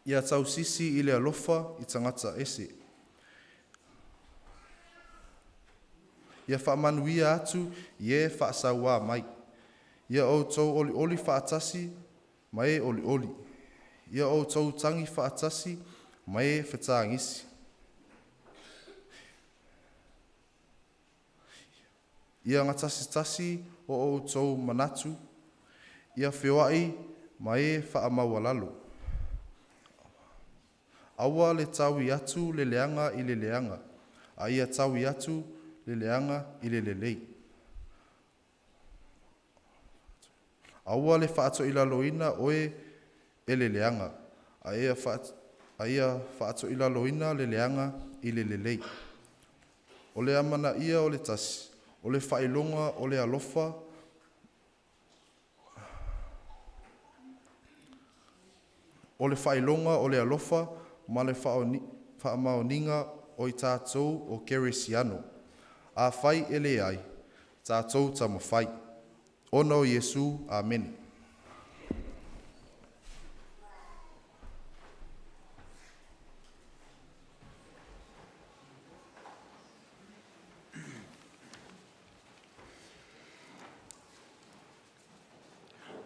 Ia tausisi i le alofa i tagata ese. Ia faamanuia atu i e faasauā mai. Ia outou olioli faatasi ma e olioli. Ia outou tagi faatasi ma e fetagisi. Ia gatasitasi o outou manatu. Ia feoai ma e faamaualalo. Aua le taui atu le leaga i le leaga, a ia taui atu le leaga i le lelei. Aua le faatoilaloina oe e le leaga, a ia faatoilaloina le leaga i le lelei. O le amanaia o le tasi, o le faailoga o le alofa o le faailoga o le alofa ma le faamaoniga o i tatou o Kerisiano. Afai e leai, tatou taumafai. Ona o Iesu, amene.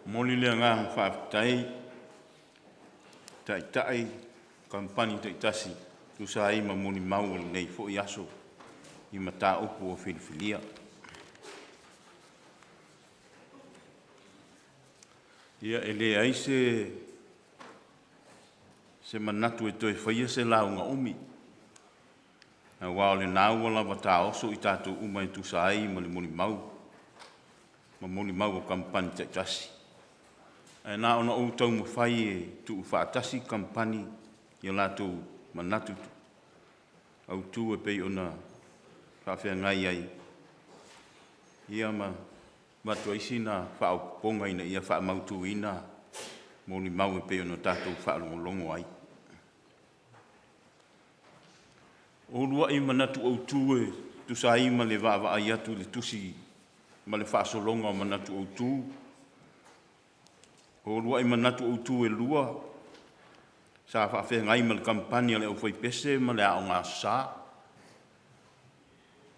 Momoli le agaga faafetai taitai kamupani taitasi tusa ai ma molimau o lenei foi aso i mataupu ua filifilia. Ia, e leai se manatu e toe faia se lauga umi. Aua o lena ua lava taoso i tatou uma e tusa ai ma le molimau ma molimau o kamupani taitasi. Ae na ona ou taumafai e tuufaatasi kamupani i o latou manatu autu e pei ona faafeagai ai, ia ma avatu ai sina faaopoopoga ina ia faamautuina molimau e pei ona tatou faalogologo ai. O uluai manatu autu e tusa ai ma le vaavaai atu i le tusi ma le faasologa o manatu autu, o uluai manatu autu e lua sa faafeagai ma le kamupani a le Aufaipese ma le Aoga Aso Sa,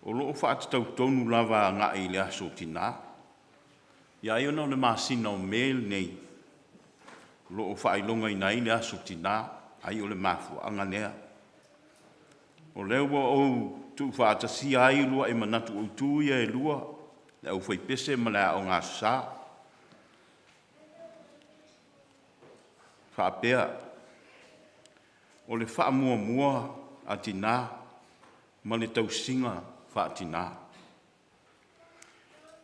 o lo o faatatau tonu lava agai i le Aso Tina. Ia ai ona o le masina o Me lenei o lo o faailogaina ai le Aso Tina, ai o le mafuaaga lea. O lea ua ou tuufaatasia ai uluai manatu autu ia e lua, le Aufaipese ma le Aoga Aso Sa, faapea, o le faamuamua a tina ma le tausiga faatina.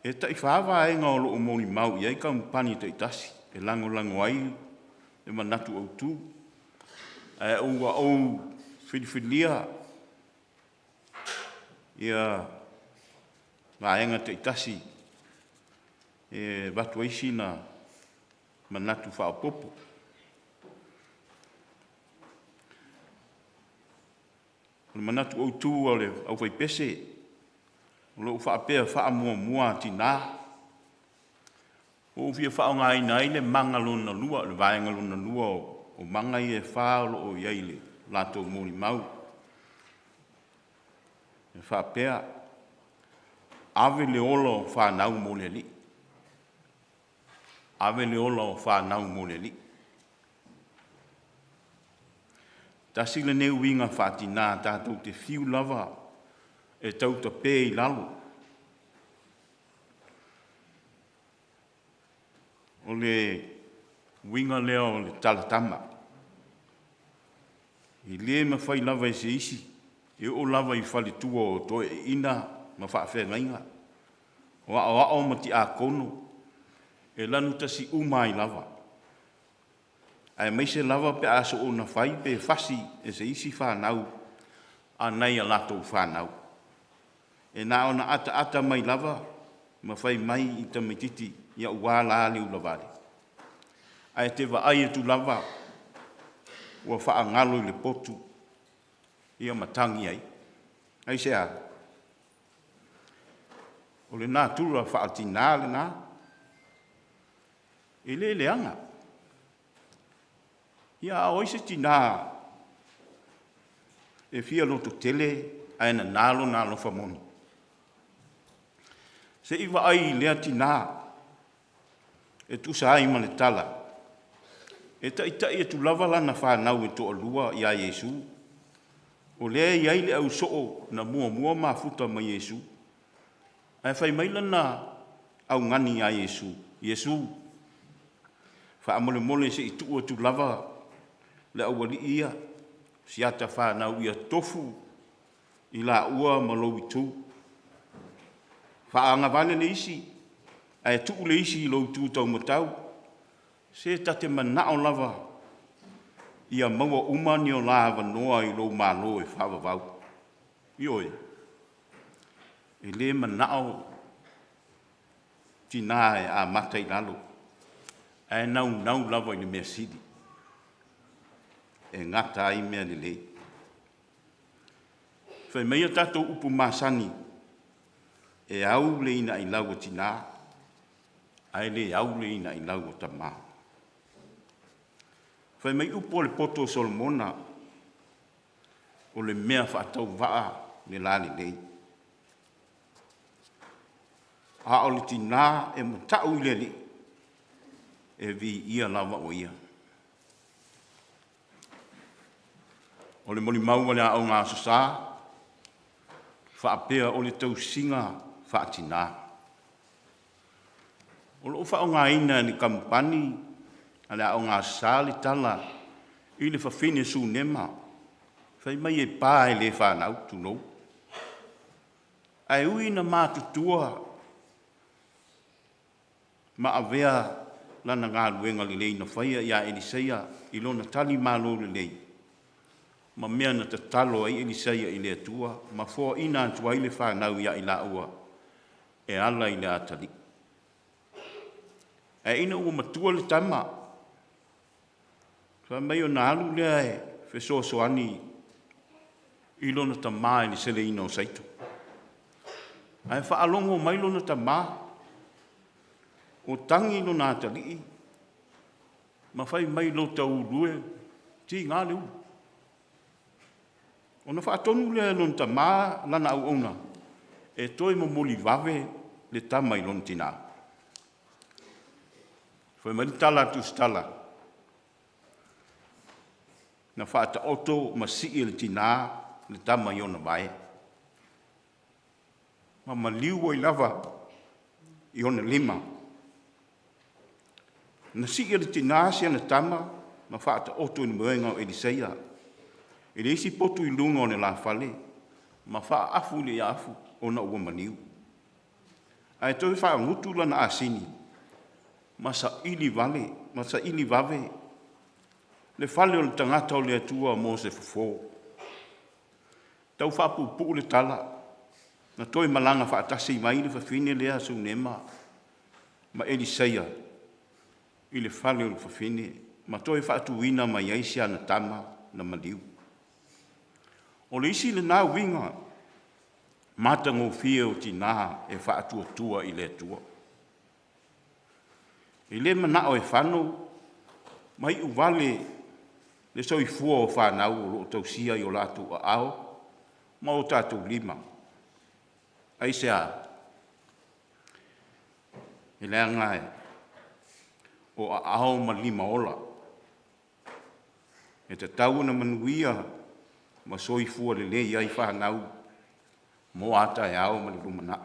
E tai-fa vaega o lo o molimau i ai kamupani taitasi e lagolago ai le manatu autu, ae ua ou filifilia ia vaega taitasi e avatu ai sina manatu faaopoopo. O le manatu autu a le Aufaipese, o lo o faapea, faamuamua a tina. Ua ou fia faaaogaina ai le maga lona lua, le vaega lona lua o maga ia e fa o lo o i ai i le latou molimau, e faapea, ave le ola o fanau mo le Alii, ave le ola o fanau mo le Alii. Tasi lenei uiga faatina tatou te fiu lava e tautape i lalo, o le uiga lea o le talatama, e le mafai lava e se isi, e oo lava i faletua o toeaiina ma faafeagaiga, o aoao ma tiakono, e lanutasi uma ai lava, aemaise lava pe a soona fai pe fasi e se isi fanau a nai a latou fanau. E na ona ataata mai lava ma fai mai i tamaitiiti, ia ua la le ulavale. Ae te vaai atu lava ua faagalo i le potu ia ma tagi ai. Aisea? O le natura faatina lena, e le leaga. Ia a o ai se tina e fia lototele ae nana lona alofa moni? Se i vaai i lea tina e tusa ai ma le tala, e taitai atu lava lana fanau e toalua ia Iesu, o lea e i ai le ausoo na muamua mafuta ma Iesu, ae fai mai lana augani ia Iesu, “Iesu, faamolemole se i tuu atu lava le aualii ia, si ata fanau ia tofu i laua ma lou itu, faaagavale le isi ae tuu le isi i lou itu taumatau, se ta te manao lava ia maua uma ni o la avanoa i lou Malo e faavavau.” Ioe, e le manao tina e amata i lalo, ae naunau lava i le mea sili e gata ai mea lelei. Fai mai a tatou upu masani, e au le inailau a tina ae le au le inailau a tama. Fai mai upu a le poto o Solomona, o le mea faatauvaa le lalelei, a o le tina e matau i le alii, e viia lava o ia. O le molimau a le Aoga Aso Sa, faapea o le tausiga faatina. O lo o faaaogaina e le kamupani a le Aoga Aso Sa le tala i le fafine Sunema. Fai mai e pa e le fanau, tulou. Ae ui ina matutua ma avea lana galuega lelei na faia ia Elisaia i lona talimalo lelei, ma mea na tatalo ai Elisaia i le Atua ma foaina atu ai le fanau ia i laua e ala i le atalii. Ae ina ua matua le tama, fai mai ona alu lea e fesoasoani i lona tama i le seleina o saito. Ae faalogo mai lona tama o tagi lona atalii ma fai mai, “Lota ulu e, tiga le ulu.” Ona faatonu lea e lona tama lana auauna e toe momoli vave le tama i lona tina. Fai mai le tala a le Tusitala, na faataoto ma sii e le tina le tama i ona vae, ma maliu ai lava i ona lima. Na sii e le tina si ana tama ma faataoto i le moega o Elisaia i le isi potu i luga o le lafale ma faaafu i le afu ona ua maliu. Ae toe faagutu lana asini ma saili vale ma saili vave le fale o le tagata o le Atua mo se fofo. Tau faapuupuu le tala, na toe malaga faatasi mai le fafine lea Sunema ma Elisaia i le fale o le fafine ma toe faatuina mai ai si ana tama na maliu. O le isi lena uiga matagofie o tina e faatuatua i le Atua. E le manao e fano ma iuvale le soifua o fanau o lo o tausia i o latou aao ma o tatou lima. Aisea? Leaga o aao ma lima ola, e tatau ona manuia ma soifua lelei ai fanau mo a taeao ma le lumanai.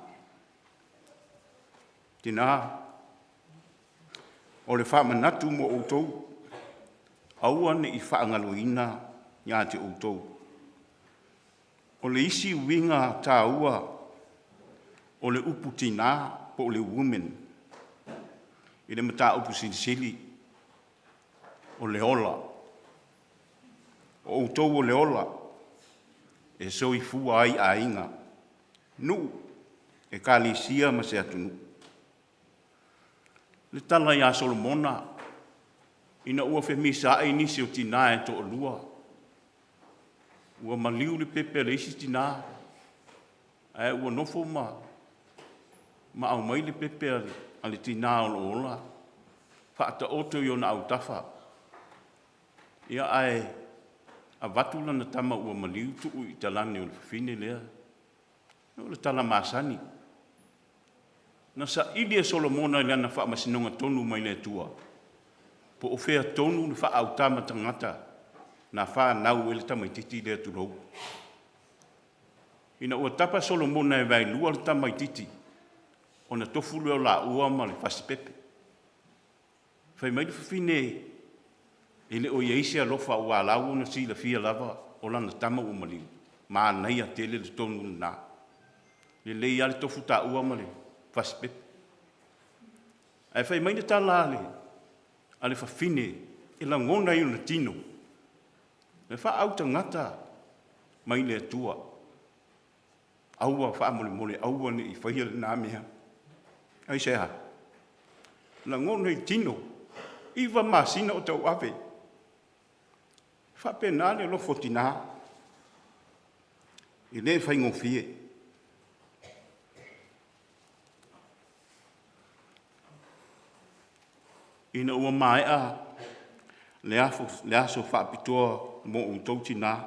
Tina, o le faamanatu mo outou, aua ne i faagaloina ia te outou. O le isi uiga taua o le upu tina po o le woman i le mataupu silisili, o le ola. O outou o le ola e soifua ai aiga, nuu, ekalesia ma se atunuu. Le tala ia Solomona ina ua femisaai nisi o tina e toalua, ua maliu le pepe a le isi tina ae ua nofo ma aumai le pepe a le tina o lo o ola faataoto i ona autafa, ia ae avatu lana tama ua maliu tuu i talane o le fafine lea. O le tala masani. Na saili e Solomona i lana faamasinoga tonu mai le Atua, po o fea tonu le faaautama tagata na fanau ai le tamaitiiti lea, tulou. Ina ua tapa Solomona e vaelua le tamaitiiti, ona tofu lea o laua ma le fasipepe. Fai mai le fafine e le o i ai se alofa aua o la ua silafia lava o lana tama ua maliu. Manaia tele le tonu lena. Lelei lava le tofu taua ma le fasipepe. Ae fai mai le tala a le fafine e lagona i ona tino, le faaautagata mai le Atua. Aua faamolemole, aua ne i faia lena mea. Aisea? Lagona i tino, 9 masina o tauave. E faapena le alofa o tina, e le faigofie. Ina ua maea le aso faapitoa mo outou tina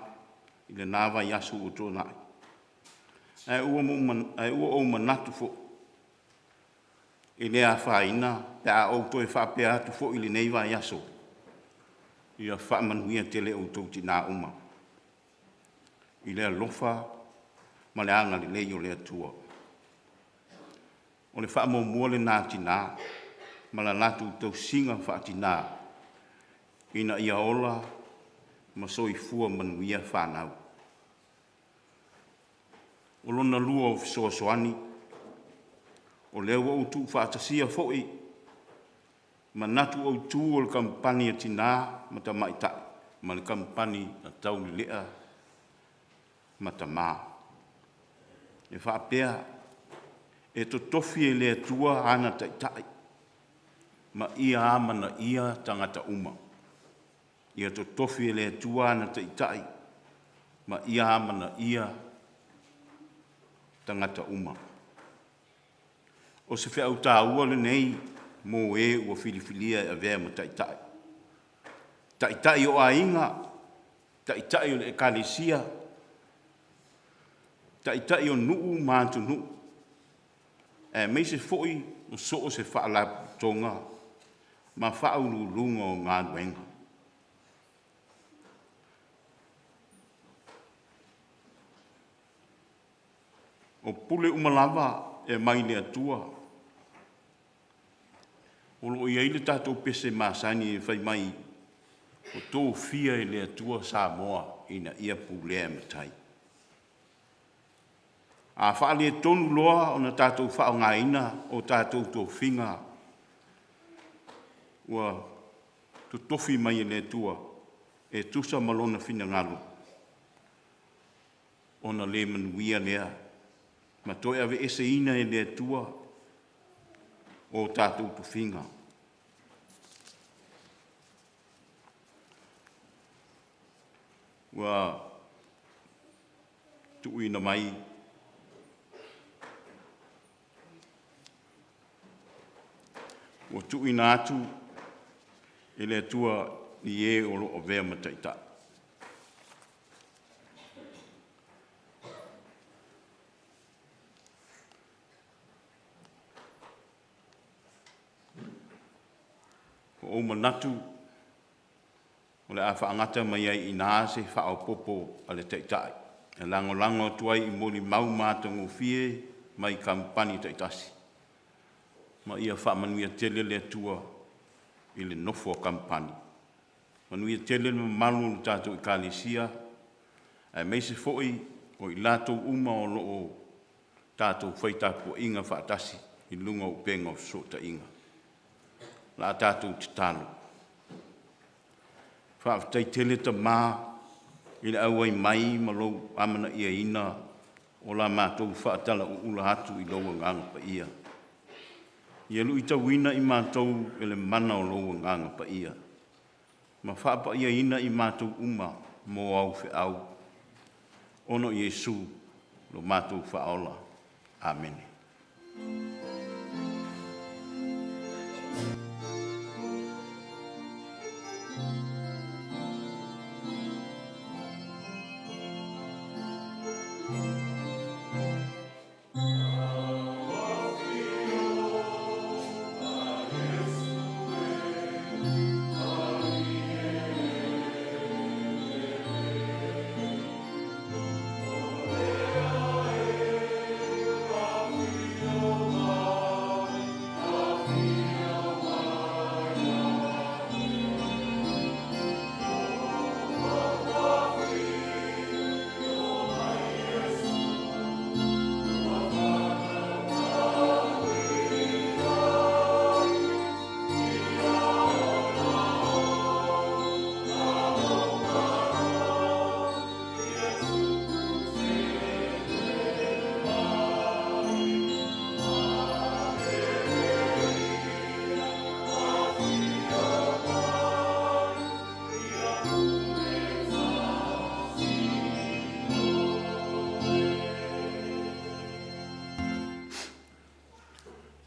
i lena vaiaso ua tuanai, ae ua ou manatu foi, e le afaina pe a ou toe faapea atu foi i lenei vaiaso, ia faamanuia tele outou tina uma i le alofa ma le agalelei o le Atua. O le faamuamua lena a tina ma le latou tausiga faatina ina ia ola ma soifua manuia fanau. O lona lua o fesoasoani, o lea ua ou tuufaatasia foi manatu autu o le Kamupani a Tina ma Tamaitai ma le Kamupani a Taulelea ma Tama. E faapea, e totofi e le Atua ana taitai ma ia amanaia tagata uma. Ia totofi e le Atua ana taitai ma ia amanaia tagata uma. O se feau taua lenei mo e ua filifilia e avea ma taitai, taitai o aiga, taitai o le Ekalesia, taitai o nuu ma atunuu, aemaise foi o so o se faalapotopotoga ma faauluuluga o galuega. O pule uma lava e mai le Atua. O lo o i ai le tatou pese masani e fai mai, ua tofia e le Atua Samoa ina ia pulea e matai. A faaletonu loa ona tatou faaaogaina o tatou tofiga ua totofi mai e le Atua e tusa ma Lona finagalo, ona le manuia lea ma toe aveeseina e le Atua o tatou tofiga. Ua tuuina mai ua tuuina atu e le Atua i e o lo o avea ma taitai. Ua ou manatu o le a faagata mai ai i ina se faaopoopo a le Taitai e lagolago atu ai i molimau matagofie mai kamupani taitasi, ma ia faamanuia tele le Atua i le nofo a kamupani. Manuia tele le mamalu o le tatou Ekalesia, aemaise foi o i latou uma o lo o tatou fai tapuaiga faatasi i luga o upega o fesootaiga. O le a tatou tatalo. Faafetai tele Tama i le auai mai ma lou amanaiaina o la matou faatalauula atu i lou Agaga Paia. Ia luitauina i matou e le mana o lou Agaga Paia, ma faapaiaina i matou uma mo au feau, ona o Iesu lo matou Faaola. Amene.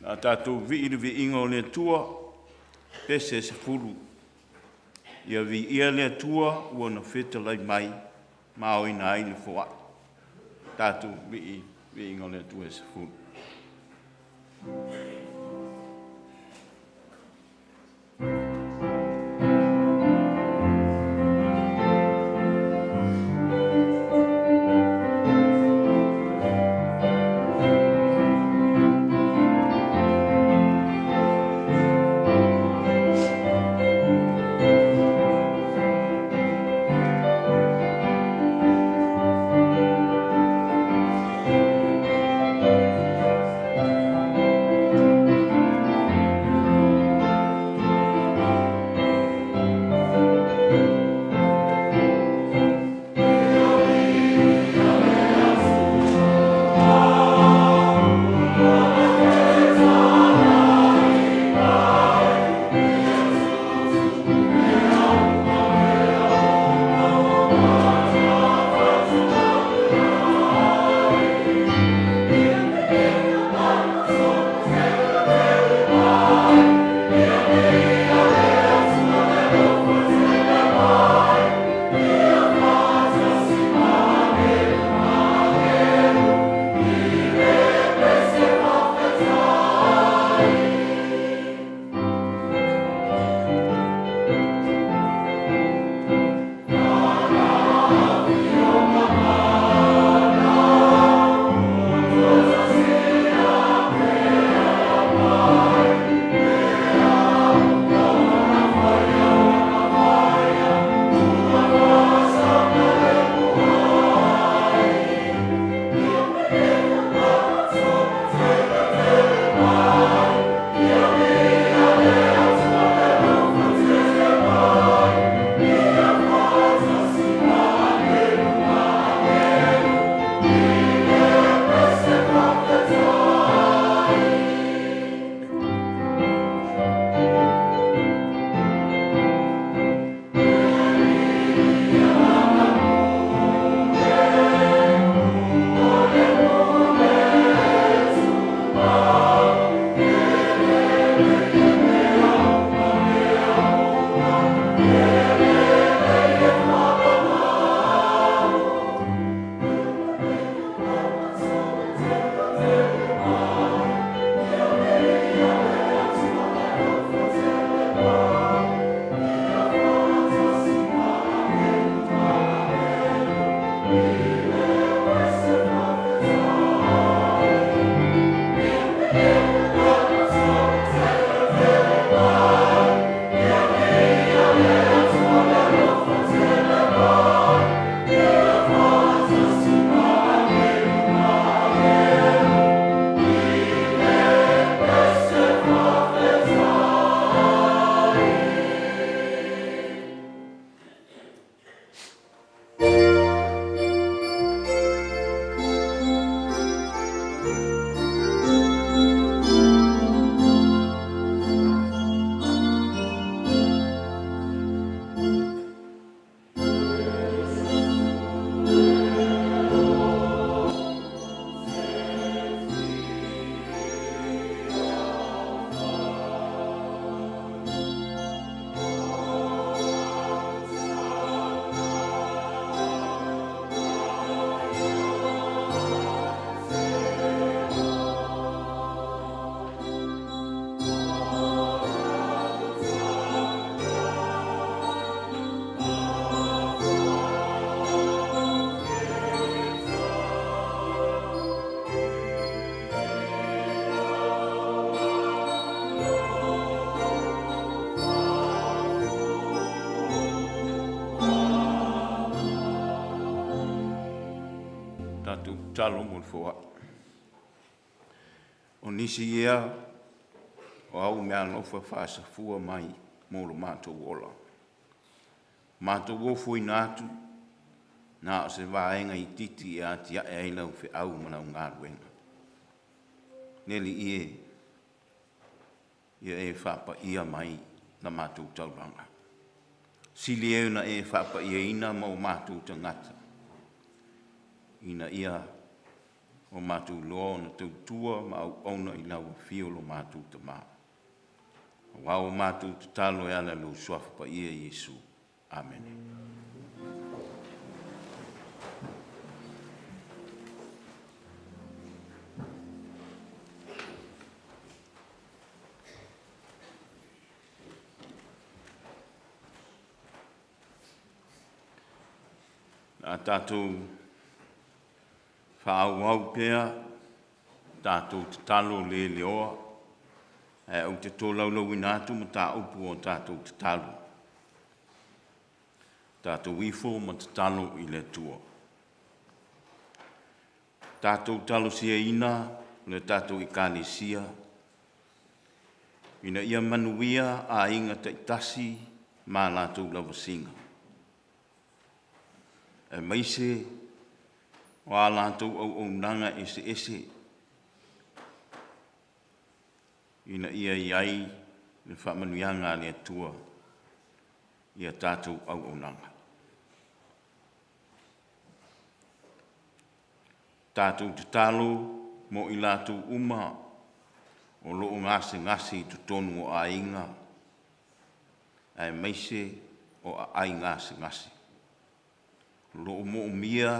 O le a tatou vii i le viiga o le Atua, pese 10. Ia viia le Atua ua na fetalai mai ma aoina ai le foai. Tatou vii i le viiga o le Atua e 10. tatalo mo le foai. O nisi ia o au meaalofa faasafua mai mo lo matou ola. Matou ofoina atu na o se vaega itiiti e atiae ai lau feau ma lau galuega. Le Alii e, ia e faapaia mai la matou taulaga. Sili e ona e faapaiaina ma o matou tagata ina ia o matou iloa ona tautua ma auauna i lau afio lo matou Tama. Aua ua matou tatalo e ala i lou Suafa Paia Iesu. Amene. A tatou faaauau pea tatou tatalo le leoa, ae ou te tolaulauina atu mataupu o tatou tatalo. Tatou ifo ma tatalo i le Atua. Tatou talosiaina le tatou Ekalesia ina ia manuia aiga taitasi ma latou lavasiga, aemaise o a latou auaunaga eseese ina ia i ai le faamanuiaga a le Atua i a tatou auaunaga. Tatou tatalo mo i latou uma o lo o gasegase i totonu o aiga aemaise o aai gasegase, o lo o moomia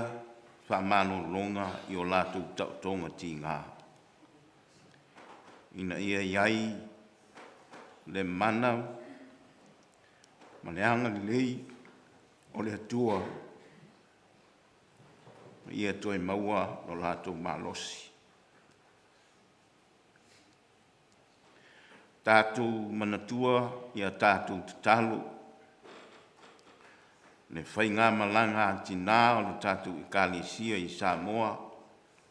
faamalologa i o latou taotoga tiga, ina ia i ai le mana ma le agalelei o le Atua ina ia toe maua lo latou malosi. Tatou manatua i a tatou tatalo le faigamalaga a tina o le tatou Ekalesia i Samoa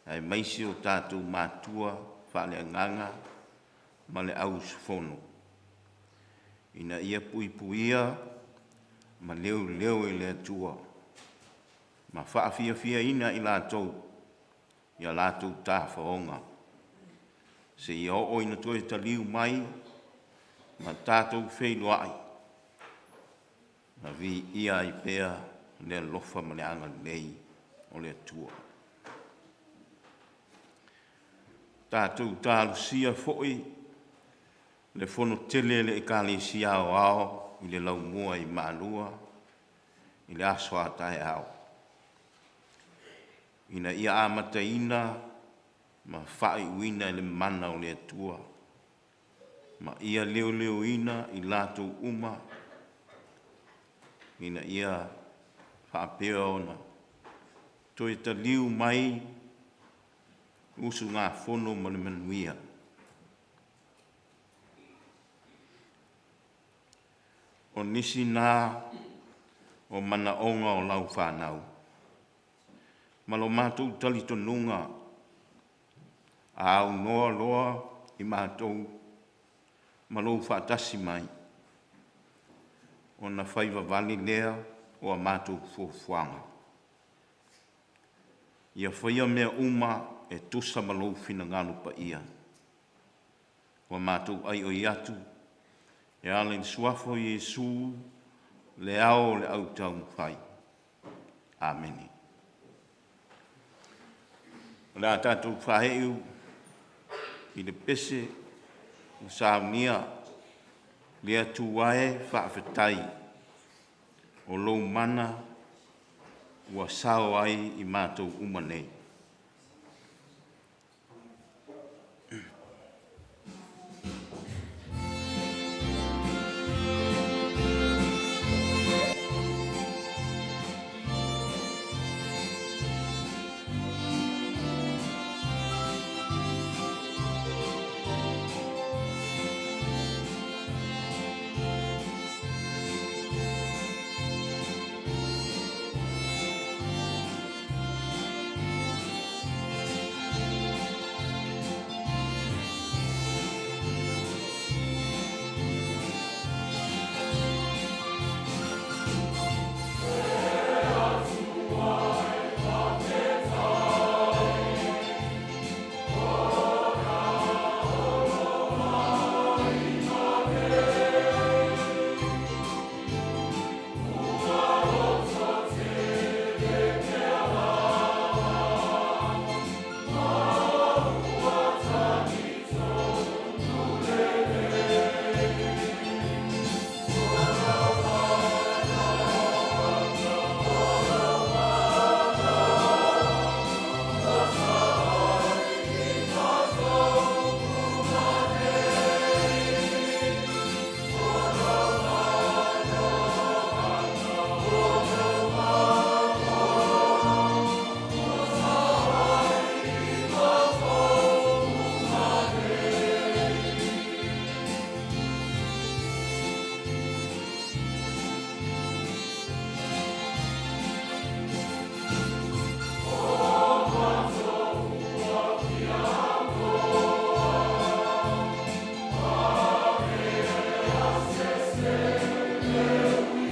aemaise o tatou matua faaleagaga ma le au usufono, ina ia puipuia ma leoleo e le Atua ma faafiafiaina i latou i a latou tafaoga seia oo ina toe taliu mai ma tatou feiloai ma viia ai pea le alofa ma le agalelei o le Atua. Tatou talosia foi le Fono tele a le Ekalesia Aoao i le Laumua i Malua i le aso a taeao, ina ia amataina ma faaiuina i le mana o le Atua ma ia leoleoina i latou uma ina ia faapea ona toe taliu mai usugafono ma le manuia. O nisi na o manaoga o lau fanau ma lo matou talitonuga, a aunoa loa i matou ma lou faatasi mai, ona fai vavale lea o a matou fuafuaga. Ia faia mea uma e tusa ma lou finagalo paia. Ua matou aioi atu e ala i le Suafa o Iesu, le Ao o le autaumafai. Amene. O le a tatou faaiu i le pese na saunia, “Le Atua e, faafetai, o lou mana ua sao ai i matou uma nei.”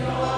Ina